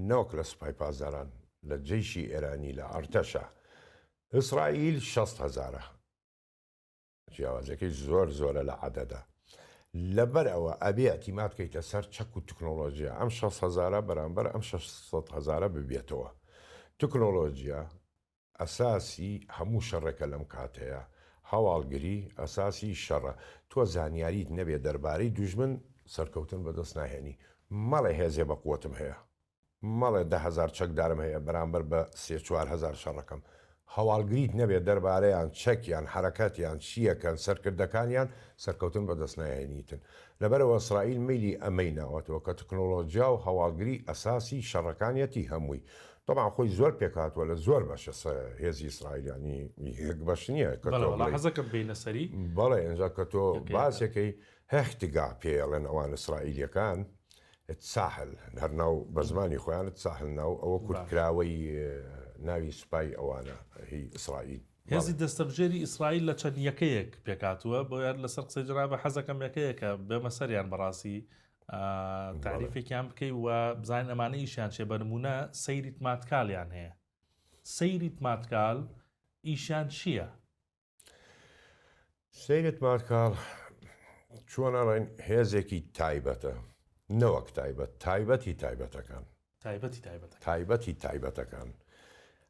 نەوەک لە سوپای پاسداران لە جەیشی ئێرانی لە ئەرتەشە ئیسرائیل 6 هزارە جیاوازیەکەی زۆر زۆرە لە عەدەدا لەبەر ئەوە ئەبێ ئیعتیماد کەیتە سەر چەک و تکنۆلۆجیا ئەم 6 هەزارە بەرامبەر ئەم 600 هەزارە ببێتەوە تکنۆلۆجیا ئەساسی هەموو شەڕێکە لەم کاتەیە هەواڵگری ئەساسی شەڕە تۆ زانیاریت نەبێ دەربارەی دوژمن سەرکەوتن بەدەست ناهێنی مەڵێ هێزێ بەقوەتم هەیە مەڵێ 10,000 چەکدارم هەیە بەرامبەر بە سێ 4,000 شەڕەکەم. هەواڵگریت نەبێت دەربارەیان، چەکیان، حەرەکەتیان، چییەکەن، سەرکردەکانیان، سەرکەوتن بەدەست ناهێنیتن. لەبەرئەوە ئیسرائیل مەیلی ئەمەی ناوەتەوە کە تکنۆڵۆجیا و هەواڵگری ئەساسی شەڕەکانیەتی هەمووی. تەبعەن خۆی زۆر پێکهاتووە لە زۆر بەشە هێزی ئیسرائیل یانی یەک بەش نییە کە تۆ بڵێی. حەزەکەم بێینە سەری. بەڵێ ئینجا کە تۆ باسێکەی هەختگا پێیەڵێن ئەوان ئیسرائیلیەکان تساهل هەر ناو بە زمانی خۆیان تساهل ناو ئەوە کورتکراوەی ناوی سوپای ئەوانە هی ئیسرائیل. هێزی دەستەبژێری ئیسرائیل لە چەند یەکەیەک پێکهاتووە بۆیە لەسەر قسەی جەنابت حەزەکەم یەکەیەکە بێمە سەریان بەڕاستی تاریفێکیان بکەی و بزانین ئەمانە ئیشیان چێ بە نمونە سەیریت ماتکالیان هەیە سەیریت ماتکال ئیشیان چییە؟ سەیرت ماتکال چۆن ئەڵێن هێزێکی تایبەتە نەوەک تایبەت تایبەتی تایبەتەکان تایبەتی تایبەتەکان تایبەتی تایبەتەکان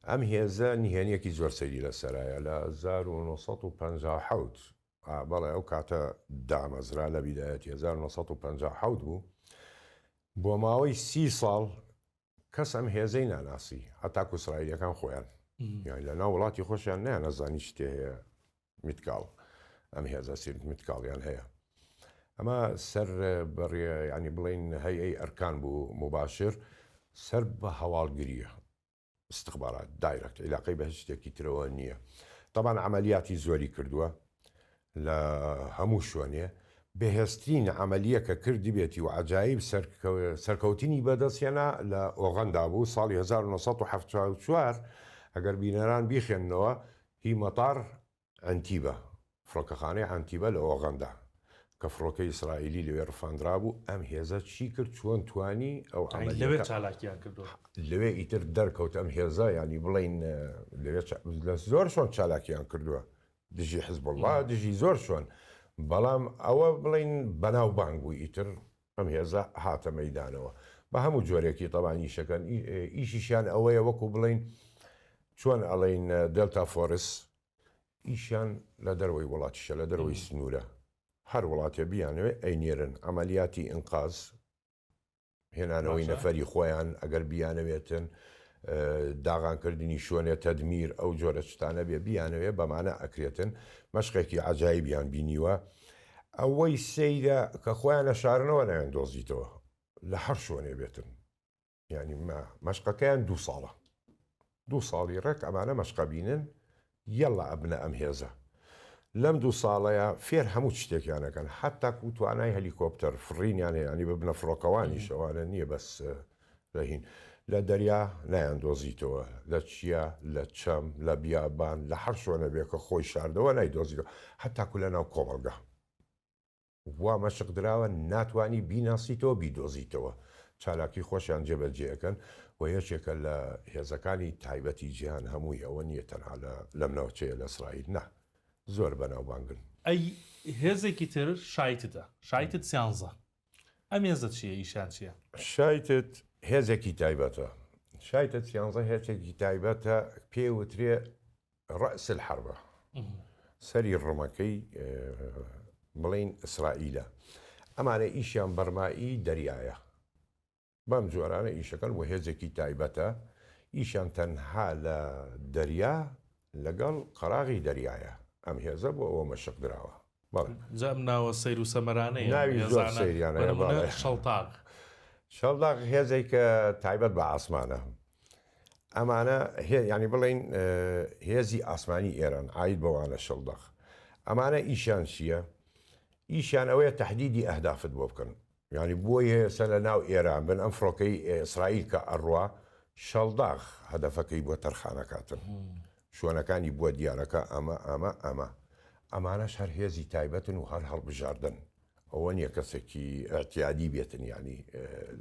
ئەم هێزە نهێنیەکی زۆر سەیری لەسەرایە لە 1950 ئا بەڵێ ئەو کاتە دامەزرا لە بیدایەتی 1957 بوو بۆ ماوەی سی ساڵ کەس ئەم هێزەی ناناسی هەتاکو ئیسرائیلیەکان خۆیان یان لە ناو وڵاتی خۆشیان نیانەزانی شتێ هەیە میتکاڵ ئەم هێزە سیرت میتکاڵیان هەیە ئەمە سەر بەڕێ ینی بڵین هەیەی ئەرکان بوو مباشر سەر بە هەواڵگریە استخبارات direct عیلاقەی بە هیچ شتێکی ترەوە نییە تەبان عەمەلیاتی زۆری کردووە لە هەموو شوێنێ بەهێزترین عەمەلیە کە کردبێتی و عەجایب سەرکەوتنی بەدەستهێنا لە ئۆغەندا بوو ساڵی 1974 ئەگەر بینەران بیخێننەوە هی مەتار عەنتیبە، فڕۆکەخانەی عەنتیبە لە ئۆغەندا، کە فڕۆکەی ئیسرائیلی لەوێ ڕفاندرابوو، ئەم هێزە چی کرد، چۆن توانی ئەو یانی لەوێ عەمەلیەتە، چالاکیان کردووە. لەوێ ئیتر دەرکەوت ئەم هێزە، یانی بڵێین لەوێ لە زۆر شوێن چالاکیان کردووە، دژی حزبوڵڵا، دژی زۆر شوێن، بەڵام ئەوە بڵێین بەناوبانگ بوو ئیتر ئەم هێزە هاتە مەیدانەوە بە هەموو جۆرێکی تەبان ئیشەکەن ئیشیشیان ئەوەیە وەکو بڵین چۆن ئەڵین Delta Force ئیشیان لە دەرەوەی وڵاتیشە لە دەرەوەی سنوورە هەر وڵاتێ بیانەوێ ئەینێرن عملیاتی ئینقاز هێنانەوەی نەفەری خۆیان ئەگەر بیانەوێتن داغانکردنی شوێنێ تەدمیر ئەو جۆرە شتانە بێ بیانەوێ بەمانە ئەکرێتن مەشقێکی عەجایبیان بینیوە ئەوەی سەیرە کە خۆیان ئەشارنەوە نایان دۆزیتەوە لە هەر شوێنێ بێتن یعنی مەشقەکەیان دوو ساڵە دوو ساڵی ڕێک ئەمانە مەشقە بینن یەڵا ئەبنە ئەم هێزە لەم دوو ساڵەیا فێر هەموو شتێکیان ئەکەن حەتاکو توانای هەلیکۆپتەر فڕینیان هەیە ینی ببنە فڕۆکەوانیش ئەوانە نییە بەس لە هین لە دەریا نایان دۆزیتەوە لە چیا لە چەم لە بیابان لە هەر شوێنە بێ کە خۆی شاردەوە نایدۆزیتەوە حەتاکو لە ناو کۆمەڵگا وا مەشق دراوە ناتوانی بیناسیتەوە بیدۆزیتەوە چالاکی خۆشیان جێبەجێ ئەکەن و یەکێکە لە هێزەکانی تایبەتی جیهان هەمووی ئەوە نییە تەنها لە لەم ناوچەیە لە ئیسرائیل نا زۆر بەناوبانگن. ئەی هێزێکی تر شایتتە شایتت سیانزە ئەم هێزە چییە ئیشیان چییە؟ شایتت هێزێکی تایبەتە شایتت سیانزە هێزێکی تایبەتە پێی وترێ رأس الحربە سەری ڕمەکەی بڵین ئیسرائیلە ئەمانە ئیشیان بەرمایی دەریایە بەم جۆرانە ئیشەکەن و هێزێکی تایبەتە ئیشیان تەنها لە دەریا لەگەڵ قەراغی دەریایە ئەم هێزە بۆ ئەوە مەشق دراوە بەڵێ. جا ئەم ناوە سەیر و سەمەرانەی ئەم ناوی زۆر هێزانە، سەیریان بە هەیە نموونە بەڵێ. شەڵتاغ. شەڵتاغ هێزێکە تایبەت بە ئاسمانە. ئەمانە هێ یانی بڵێین هێزی ئاسمانی ئێران عاید بەوانە شەڵداغ. ئەمانە ئیشیان چییە؟ ئیشیان ئەوەیە تەهدیدی ئەهدافت بۆ بکەن. یانی بۆی هەیە سە لە ناو ئێران بن ئەم فڕۆکەی ئیسرائیل کە ئەڕوا شەڵداغ هەدەفەکەی بۆ تەرخانەکاتن شوێنەکانی بووە دیارەکە ئەمە ئەمە ئەمە ئەمانەش هەر هێزی تایبەتن و هەر هەڵبژاردن ئەوە نییە کەسێکی ئەتیادی بێتن ینی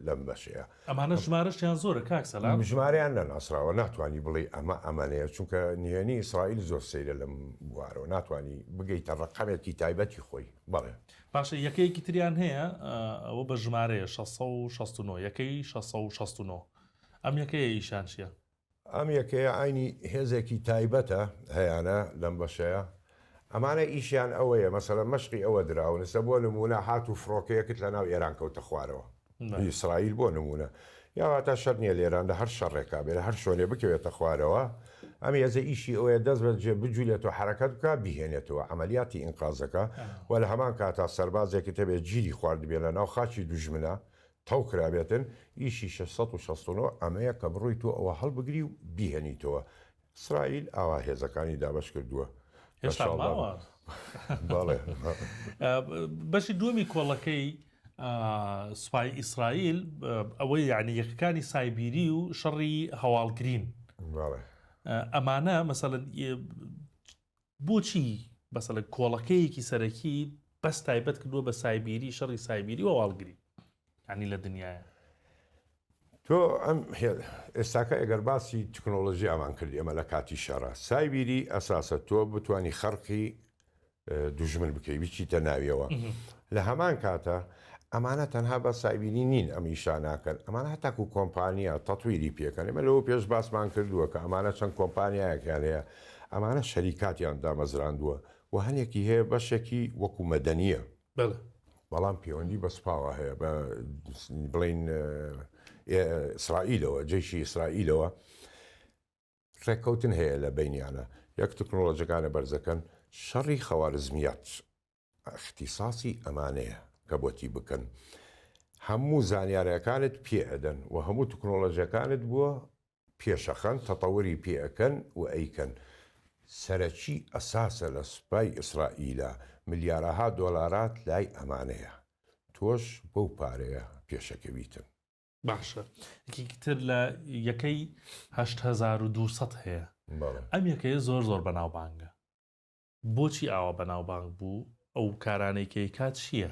لەم بەشەیە ئەمانە ژمارەشیان زۆرە کاک سەلام ژمارەیان نەناسراوە ناتوانانی بڵێ ئەمە ئەمانەیە چونکە نهێنی ئیسرائیل زۆر سەیرە لەم بوارەوە ناتوانانی بگەیتە ڕقەمێکی تایبەتی خۆی بەڵێ. باشە یەکەیەکی تریان هەیە ئەوە بە ژمارەیە 669 یەکەی 669 ئەم یەکەیە ئیشان چییە؟ ئەم یەکەیە عەینی هێزێکی تایبەتە هەیانە لەم بەشەیە ئەمانە ئیشیان ئەوەیە مەسەلەن مەشقی ئەوە دراون ئێستا بۆ نموونە هاتوو فڕۆکەیەکت لەناو ئێران کەوتە خوارەوە ئیسرائیل بۆ نموونە یا واتا شەرت نییە لە ئێران لە هەر شەڕێکا بێ لە هەر شوێنێ بکەوێتە خوارەوە ئەم هێزە ئیشی ئەوەیە دەست بەجێ بجولێتەوە حەرەکەت بکا بیهێنێتەوە عەمەلیاتی ئینقازەکە و لە هەمان کاتا سەربازێکت هەبێ گیری خواردبێ لە ناو خاکی دوژمنا. تەو کرابێتن، ئیشی 669 ئەمەیە کە بڕۆی تۆ ئەوە هەڵبگری و بیهێنیتەوە. ئیسرائیل ئاوا هێزەکانی دابەش کردووە. هێشتا ماوە. بەڵێ. بەشی دووەمی کۆڵەکەی سوپای ئیسرائیل ئەوەی یعنی یەکەکانی سایبیری و شەڕی هەواڵگرین. بەڵێ. ئەمانە مەسەلەن بۆچی مەسەلەن کۆڵەکەیەکی سەرەکی بەس تایبەت کردووە بە سایبیری شەڕی سایبیری و هەواڵگری یعنی لە دنیاە؟ تۆ ئەم ئێستاکە ئەگەر باسی تکنۆلۆژیامان کرد ئێمە لە کاتی شەڕە سایبیری ئەساسە تۆ بتانی خەرقی دوژمن بکەی بچیتە ناویەوە لە هەمان کاتە ئەمانە تەنها بە سایبیری نین ئەم ئیشە ناکەن ئەمانە هەتاکو کۆمپانیا تەتویری پێکەن ئێمە لەوە پێش باسمان کردووە کە ئەمانە چەند کۆمپانیایەکیان هەیە ئەمانە شەریکاتیان دامەزراندووە و هەنێکی هەیە بەشێکی وەکو مەدەنیە بەڵام پەیوەندی بە سوپاوە هەیە بە بڵین ئیسرائیلەوە جەیشی ئیسرائیلەوە ڕێککەوتن هەیە لە بەینیانە یەک تکنۆلۆژەکانە بەرزەکەن شەڕی خەوارزمیات ئیختیساسی ئەمانەیە کە بۆتی بکەن هەموو زانیارەکانت پێ ئەدەن و هەموو تکنۆلۆژیەکانت بووە پێشەخەن تەتەوری پێ ئەکەن و ئەیکەن سەرەکی ئەساسە لە سوپای ئیسرائیلە ملیارەها دۆلارات لای ئەمانەیە تۆش بەو پارەیە پێشەکەویتن. باشە یەکێکی تر لە یەکەی 8200 هەیە ئەم یەکەیە زۆر زۆر بەناوبانگە بۆچی ئاوا بەناوبانگ بوو ئەو کارانەی کە ئەیکات چییە؟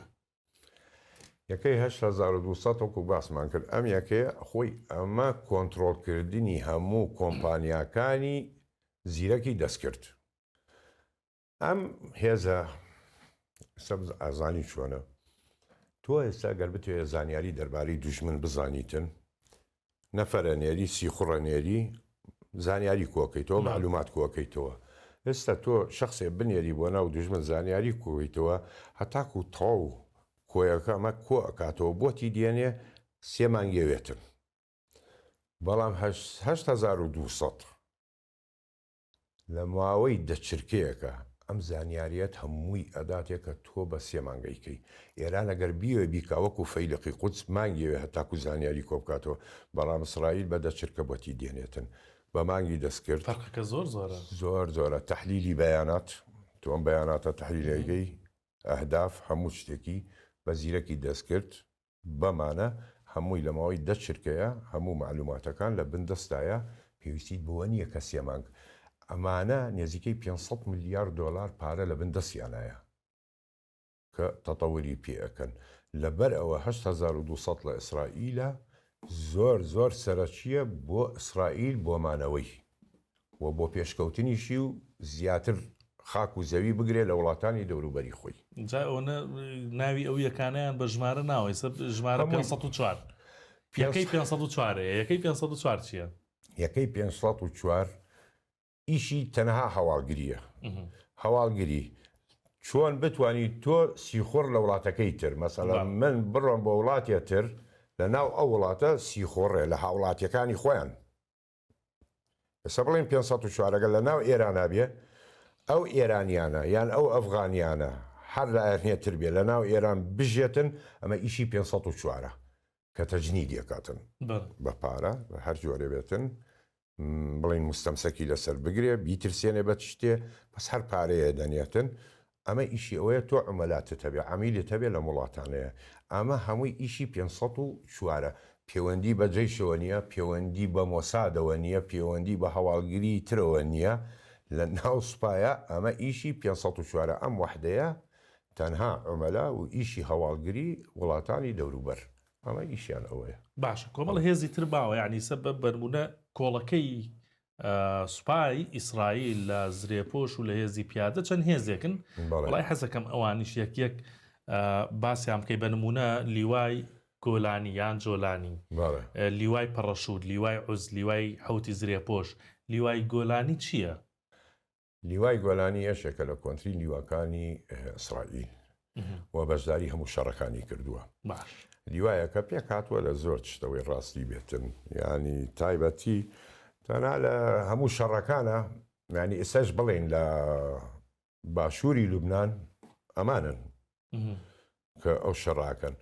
یەکەی 8200 وەکو باسمان کرد ئەم یەکەیە خۆی ئەمە کۆنترۆڵکردنی هەموو کۆمپانیاکانی زیرەکی دەستکرد ئەم هێزە سەبز ئازانی چۆنە تۆ ئێستا گەر بتەوێ زانیاری دەربارەی دوژمن بزانیتن نەفەرە نێری سیخوڕە نێری زانیاری کۆکەیتەوە معلومات کۆکەیتەوە ئێستا تۆ شخصێ بنێری بۆ ناو دوژمن زانیاری کۆیتەوە هەتاکو تەواو کۆیەکە ئەمە کۆ ئەکاتەوە بۆتی دێنێ سێ مانگێوێتن بەڵام 8200 لە ماوەی دە چرکەیەکا ئەم زانیاریەت هەمووی ئەداتێ کە تۆ بە سێ مانگ ئەیکەی. ئێران ئەگەر بیەوێ بیکا وەکو فەیلەقی قودس مانگی ئەوێ هەتاکو زانیاری کۆبکاتەوە، بەڵام ئیسرائیل بە دە چرکە بۆتی دێنێتن. بە مانگی دەستکرد. فەرقەکە زۆر زۆرە. زۆر زۆرە. تەحلیلی بەیانات، تۆ ئەم بەیاناتە تەحلیل ئەیکەی، ئەهداف، هەموو شتێکی بە زیرەکی دەستکرد بەمانە هەمووی لە ماوەی دە چرکەیا هەموو مەعلوماتەکان لە بن دەستایە پێویستیت بەوە نییە کە سێ مانگ ئەمانە نێزیکەی 500 ملیار دۆلار پارە لە بن دەستیانایە کە تەتەوری پێ ئەکەن لەبەر ئەوە 8200 لە ئیسرائیلە زۆر زۆر سەرەکییە بۆ ئیسرائیل بۆ مانەوەی و بۆ پێشکەوتنیشی و زیاتر خاک و زەوی بگرێ لە وڵاتانی دەوروبەری خۆی. جا ئەوەنە ناوی ئەو یەکانەیان بە ژمارە ناوە ئێستا ژمارە 504 یەکەی 504 ەیە یەکەی 504 چییە؟ یەکەی 504 ئیشی تەنها هەواڵگرییە هەواڵگری چۆن بتانی تۆ سیخوڕ لە وڵاتەکەی تر مەسەلەن من بڕۆم بۆ وڵاتێ تر لە ناو ئەو وڵاتە سیخۆڕێ لە هاوڵاتیەکانی خۆیان ئێستا بڵێن 504 ەکە لە ناو ئێرانا بێ ئەو ئێرانیانە یان ئەو ئەفغانیانە هەر لایەنێ تر بێ لە ناو ئێران بژێتن ئەمە ئیشی 504ە کە تەجنیدی ئەکاتن بە پارە هەر جۆرێ بێتن بڵین مستەمسەکی لەسەر بگرێ بیترسێنێ بە شتێ بەس هەر پارەیە دەنێتن ئەمە ئیشی ئەوەیە تۆ عومەلاتت هەبێ عەمیلت هەبێ لەم وڵاتانەیە ئەمە هەمووی ئیشی 504 ە پێوەندی بە جەیشەوە نییە پێوەندی بە مۆسادەوە نییە پێوەندی بە هەواڵگری ترەوە نییە لە ناو سوپایە ئەمە ئیشی 504 ە ئەم وەحدەیە تەنها عومەلا و ئیشی هەواڵگری وڵاتانی دەوروبەر ئەمە ئیشیان ئەوەیە. باشە کۆمەڵە هێزی تر ماوە یانی سە بە بەرمونە کۆڵەکەی سوپای ئیسرائیل لە زرێپۆش و لە هێزی پیادە چەند هێزێکن وڵای حەزەکەم ئەوانیش یەک یەک باسیان بکەی بە نمونە لیوای گۆلانی یان جۆلانی لیوای پەڕەشوت لیوای عوز لیوای حوتی زرێپۆش لیوای گۆلانی چییە؟ لیوای گۆلانی یەکێکە لە کۆنترین لیواکانی ئیسرائیل و بەشداری هەموو شەڕەکانی کردووە. لیوایەکە پێکهاتووە لە زۆر شتەوەی ڕاستی بێتن ینی تایبەتی تەنها لە هەموو شەڕەکانە ینی ئێستاش بڵێن لە باشووری لوبناان ئەمانن کە ئەو شەڕاکەن.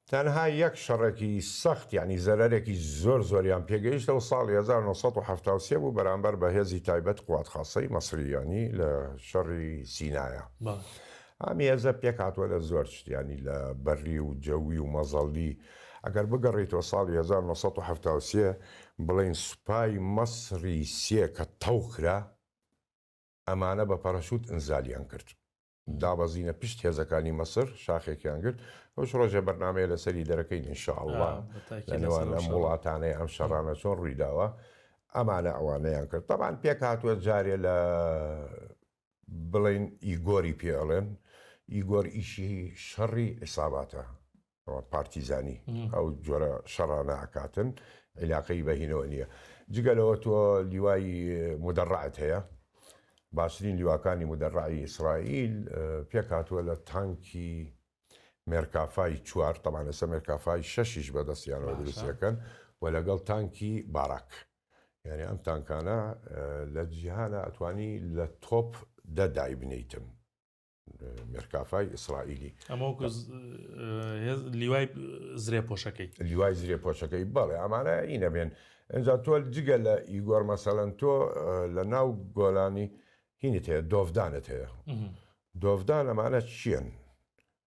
تەنها یەک شەڕێکی سەخت یانی زەرەرێکی زۆر زۆریان پێگەیشتەوە ساڵی 1973 بوو بەرامبەر بە هێزی تایبەت قوات خاصەی مەسری یانی لە شەڕی سینایە. ئەم هێزە پێکهاتووە لە زۆر شت یانی لە بەرری و جەوی و مەزەڵی ئەگەر بگەڕێیتەوە ساڵی 1973 بڵێین سوپای مەسری سێ کە تەوق کرا ئەمانە بە پەرەشوت ئینزالیان کرد دابەزینە پشت هێزەکانی مەسر شاخێکیان گرت ئەوش ڕۆژێ بەرنامەیە لەسەری دەرەکەین ان شاء اللە لە نێوان ئەم وڵاتانەی ئەم شەڕانە چۆن ڕوویداوە ئەمانە ئەوانەیان کرد تەبان پێک هاتووە جارێ لە بڵێن ئیگۆری پێ ئەڵێن ئیگۆر ئیشی شەڕی عیساباتە پارتیزانی ئەو جۆرە شەڕانە ئەکاتن عیلاقەی بە هینەوە نییە جگە لەوە تۆ لیوای مدەڕعت هەیە باشترین لیواکانی مدەڕعی ئیسرائیل پێک هاتووە لە تانکی مێرکافای چوار تەبان ئێستا مێرکافای شەشیش بەدەستیانەوە دروستەکەن و لەگەڵ تانکی باراک یعنی ئەم تانکانە لە جیهانە ئەتوانی لە تۆپ دە دایبنیتن مێرکافای ئیسرائیلی. ئەمە وەکو لیوای زرێپۆشەکەی. لیوای زرێپۆشەکەی بەڵێ ئەمانە ئینە بێن. ئینجا تۆ جگە لە ئیگۆر مەسەلەن تۆ لە ناو گۆلانی هینت هەیە دۆڤدانت هەیە. دۆڤدان ئەمانە چییەن؟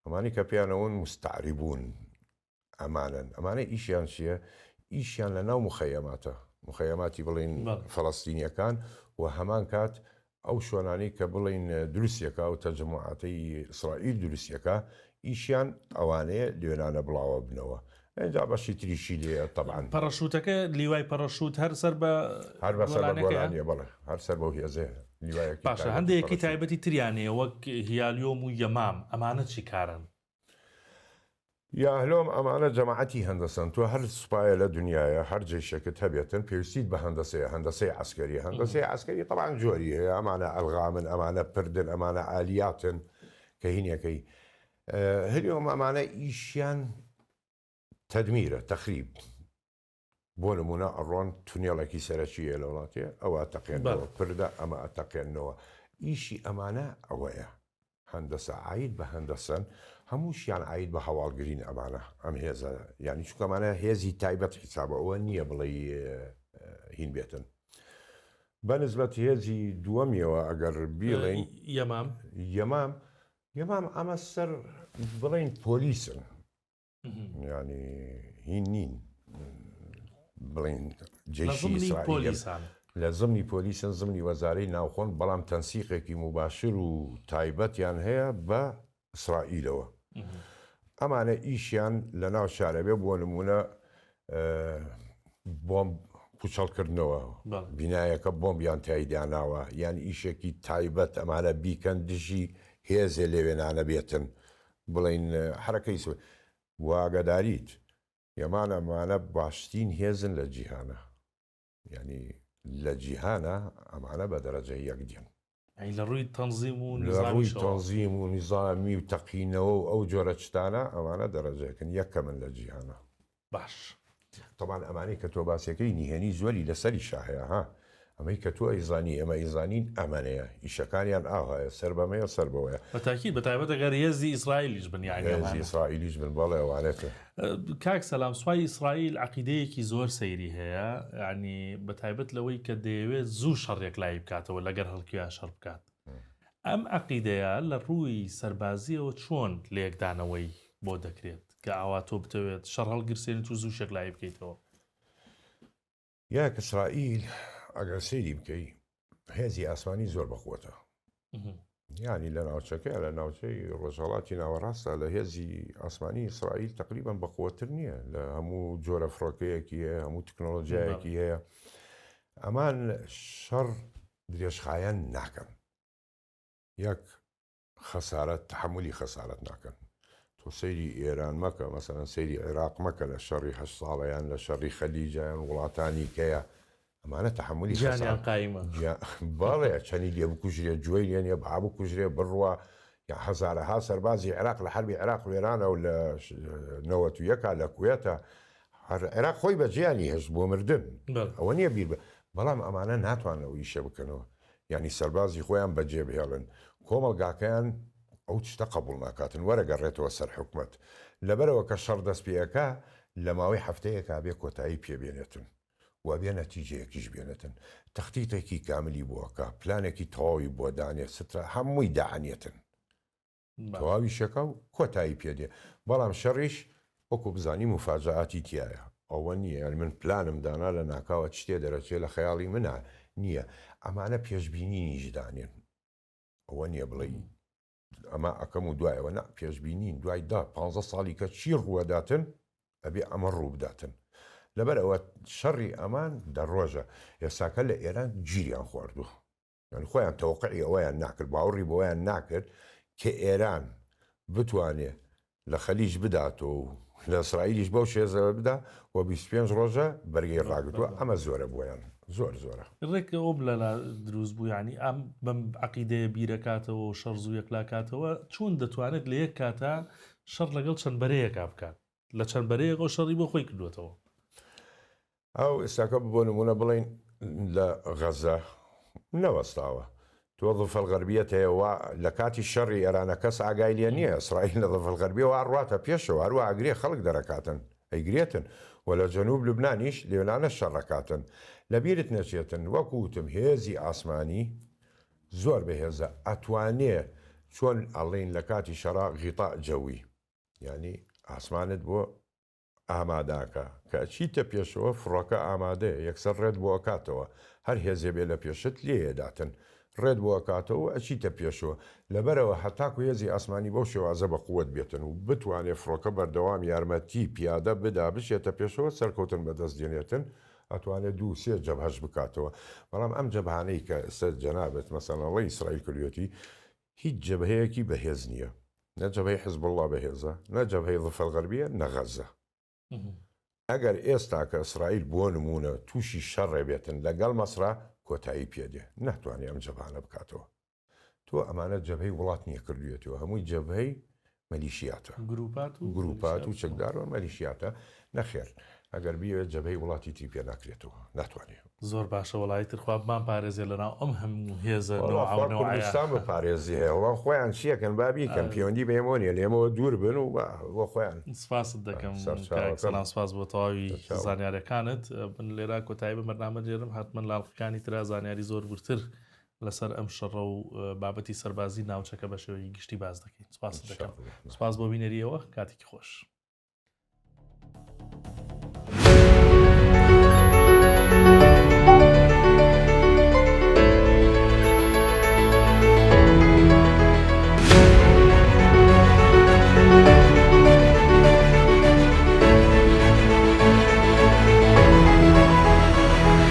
ئەمانی کە پێیانەوەن مستعربوون ئەمانەن ئەمانە ئیشیان چییە؟ ئیشیان لە ناو مخەیەماتە مخەیەماتی بڵین فەڵەستینیەکان و هەمان کات ئەو شوێنانەی کە بڵین دروستیەکە و تەجەموعاتەی ئیسرائیل دروستیەکە ئیشیان ئەوانەیە لێنانە بڵاوە بنەوە ئینجا بەشی تریشی لێ تەبعەن. پەڕەشووتەکە لیوای پەڕەشووت هەر سەر بە هەر بە سەر بە گۆلانیە بەڵێ هەر سەر بەو هێزەیە لیوایەکی باشە هەندێکی تایبەتی تریان هەیە وەک هیالیۆم و یەمام ئەمانە چی کارن؟ یاهلۆم ئەمانە جەماعەتی هەندەسەن تۆ هەر سوپایە لە دونیایە هەر جەیشەکت هەبێتن پێویستیت بە هەندەسەیە هەندەسەی عەسکەری هەندەسەی عەسکەری تەبعەن جۆری هەیە ئەمانە ئەلغامن ئەمانە پردن ئەمانە ئالیاتن کە هینەکەی هلیۆم ئەمانە ئیشیان تەدمیرە تەخریب بۆ نموونە ئەڕۆن تونێڵێکی سەرەکی هەیە لە وڵاتێ ئەوە ئەتەقێننەوە، پردە ئەمە ئەتەقێننەوە، ئیشی ئەمانە ئەوەیە. هەندەسە عاید بە هەندەسەن، هەمووشیان عاید بە هەواڵگرین ئەمانە، ئەم هێزە، یانی چونکە ئەمانە هێزی تایبەت حیسابە، ئەوە نییە بڵێی هین بێتن. بە نسبەت هێزی دووەمیەوە ئەگەر بیڵێین. یەمام. یەمام، یەمام ئەمە سەر بڵێین پۆلیسن. یانی هین نین بڵین جەیشی ئیسرائیل لە زمنی پۆلیسن زمنی وەزارەی ناوخۆن بەڵام تەنسیقێکی موباشر و تایبەتیان هەیە بە ئیسرائیلەوە ئەمانە ئیشیان لە ناو شارە بێ بۆ نمونە بۆمب پوچەڵکردنەوە بینایەکە بۆمبیان تایداناوە یان ئیشێکی تایبەت ئەمانە بیکەن دژی هێزێ لێوێنانە بێتن بڵێین حەرەکەی سو و ئاگاداریت یەمان ئەمانە باشترین هێزن لە جیهانا یانی لە جیهانا ئەمانە بە دەرەجە یەک دێن. یانی لە ڕووی تەنزیم و لە ڕووی تەنزیم و نیزامی و تەقینەوە و ئەو جۆرە چتانە ئەمانە دەرەجەکن یەکەمن لە جیهانا. باش. تەبعەن ئەمانەی کە تۆ باسیەکەی نهێنی زۆری لەسەریشا هەیە ها ئەمەی کە تۆ ئەیزانی ئێمە ئەیزانین ئەمەنەیە ئیشەکانیان ئاوهایە سەر بەمەیە سەر بەوەیە. بە تاکید بە تایبەت ئەگەر هێزی ئیسرائیلیش بن یانی ئەمانە. هێزی ئیسرائیلیش بن بەڵێ ئەوانەتە. کاک سەلام سوپای ئیسرائیل عەقیدەیەکی زۆر سەیری هەیە یانی بە تایبەت لەوەی کە دەیەوێت زوو شەڕ یەکلایی بکاتەوە لەگەر هەڵکویا شەڕ بکات ئەم عەقیدەیە لە ڕووی سەربازیەوە چۆن لێکدانەوەی بۆ دەکرێت؟ کە ئاوا تۆ بتەوێت شەڕ هەڵگرسێنیت و زوو شەکلایی بکەیتەوە. یاک ئیسرائیل ئەگەر سەیری بکەی هێزی ئاسمانی زۆر بەقوەتە یانی لە ناوچەکە لە ناوچەی ڕۆژهڵاتی ناوەڕاستە لە هێزی ئاسمانی ئیسرائیل تقریبان بەقوەتر نییە لە هەموو جۆرە فڕۆکەیەکی هەیە هەموو تکنۆلۆژیایەکی هەیە ئەمان شەڕ درێژخایەن ناکەن یەک خەسارەت تەحەمولی خەسارەت ناکەن تۆ سەیری ئێران مەکە مەسەلەن سەیری عێراق مەکە لە شەڕی هەشت ساڵە یان لە شەڕی خەلیجە یان وڵاتانی کەیە ئەمانە تەحەمولی گیانیان قایمە بەڵێ چەنی لێ بکوژرێ جوێی لێ نیە با بکوژرێ بڕوا یا هەزارەها سەربازی عێراق لە حەربی عێراق وێرانە و لە 91 لە کوێتە هەر عێراق خۆی بەجێیانی هێشت بۆ مردن ئەوە نییە بیر بە بەڵام ئەمانە ناتوانن ئەو ئیشە بکەنەوە یانی سەربازی خۆیان بەجێ بهێڵن کۆمەڵگاکەیان. ئەو چتە قەبوڵ ناکاتن وەرە گەڕێتەوە سەر حکومەت. لەبەرئەوە کە شەڕ دەست پێ ئەکا لە ماوەی هەفتەیەکا بێ کۆتایی پێ بێنێتن و ئەبێ نەتیجەیەکیش بێنێتن. تەختیتێکی کاملی بۆ ئەکا، پلانێکی تەواوی بۆ دانێ، سترا هەمووی دائەنێتن. تەواوی شەکا و کۆتایی پێ دێ. بەڵام شەڕیش وەکو بزانی موفاجەئاتی تیایە. ئەوە نییە یانی من پلانم دانا لە ناکاوە چتێ دەرەچێ لە خەیاڵی منا نییە. ئەمانە پێشبینینیش دانێن. ئەوە نییە بڵێی ئەمە ئەکەم و دوایەوە نا پێشبینین دوای دە پانزە ساڵی کە چی ڕووەداتن ئەبێ ئەمە ڕووبداتن. لەبەر ئەوە شەڕی ئەمان دە ڕۆژە. ئێستاکە لە ئێران گیریان خواردووە. یانی خۆیان تەوەقعی ئەوەیان ناکرد، باوەڕی بەوەیان ناکرد کە ئێران بتوانێ لە خەلیج بداتەوە و لە ئیسرائیلیش بەو شێزەوە بدا و 25 ڕۆژە بەرگەی ڕاگرتووە، ئەمە زۆرە بۆیان، زۆر زۆرە. ڕێک ئەوەم لەلا دروست بوو، یانی ئەم بەم عەقیدەیە بیرەکاتەوە و شەڕ زوو یەکلاکاتەوە، چۆن دەتوانێت لە یەک کاتا شەڕ لەگەڵ چەند بەرەیەکا بکات؟ لە چەند بەرەیەکەوە شەڕی بۆ خۆی کردووەتەوە. ئەو ئێستاکە بۆ نموونە بڵێین لە غەزە نەوەستاوە. تۆ ضفە الغربیەت هەیە وا لە کاتی شەڕی ئێرانە کەس ئاگای لێ نییە ئیسرائیل لە ضفە الغربیە وا ئەڕواتە پێشەوە هەروا ئەگرێ خەڵک دەرەکاتن ئەیگرێتن و لە جەنوب لوبنانیش لێولانە شەڕەکاتن لە بیرت نەچێتن وەکو وتم هێزی ئاسمانی زۆر بەهێزە ئەتوانێ چۆن ئەڵێین لە کاتی شەڕا غطاء جوی یانی ئاسمانت بۆ ئاماداکە کە ئەچیتە پێشەوە فڕۆکە ئامادەیە یەکسەر ڕێت بۆ ئەکاتەوە هەر هێزێ بێ لە پێشت لێیەداتن ڕێت بۆ ئەکاتەوە و ئەچیتە پێشەوە لەبەرئەوە هەتاکو هێزی ئاسمانی بەو شێوازە بە قوەت بێتن و بتوانێ فڕۆکە بەردەوام یارمەتی پیادە بدا بچێتە پێشەوە سەرکەوتن بەدەست دێنێتن ئەتوانێ دوو سێ جەبهەش بکاتەوە بەڵام ئەم جەبهانەی کە ئێستا جەنابت مەسەلەن ئەڵێی ئیسرائیل کردویەتی هیچ جەبهەیەکی بەهێز نییە، نە جەبهەی حزبوڵڵا بەهێزە، نە جەبهەی ضفە الغربیە، نە غەزە. ئەگەر ئێستا کە ئیسرائیل بۆ نموونە تووشی شەڕێ بێتن لەگەڵ مەسرا کۆتایی پێ دێ، ناتوانێ ئەم جەبهانە بکاتەوە. تۆ ئەمانە جەبهەی وڵات نییە کردوویەتەوە، هەمووی جەبهەی مەلیشیاتە. گروپات و گروپات و چەکدار و مەلیشیاتە. نەخێر ئەگەر بیەوێت جەبهەی وڵاتی تری پێ ناکرێتەوە، ناتوانێ. زۆر باشە وەڵا ئیتر خوا بمان پارێزێ لەناو ئەم هەموو هێزە وەڵا نەوعە خوا و نەوعەیە. کوردستان بپارێزێ وەڵا خۆیان چیەکەن با بیکەن پەیوەندی بە ئێمەوە نیە لە ئێمەوە دوور بن و با بۆ خۆیان. سپاست دەکەم کاک سەرچاوەکەم. سەلام سپاس بۆ تەواوی سەرچاوە. زانیاریەکانت من لێرە کۆتایی بە بەرنامە دێنم حەتمەن لە ئەڵقەکانی ترا زانیاری زۆر وردتر لەسەر ئەم شەڕە و بابەتی سەربازی ناوچەکە بە شێوەیەکی گشتی باس دەکەین سپاست دەکەم ان شاء اللە. سپاس بۆ بینەریەوە کاتێکی خۆش.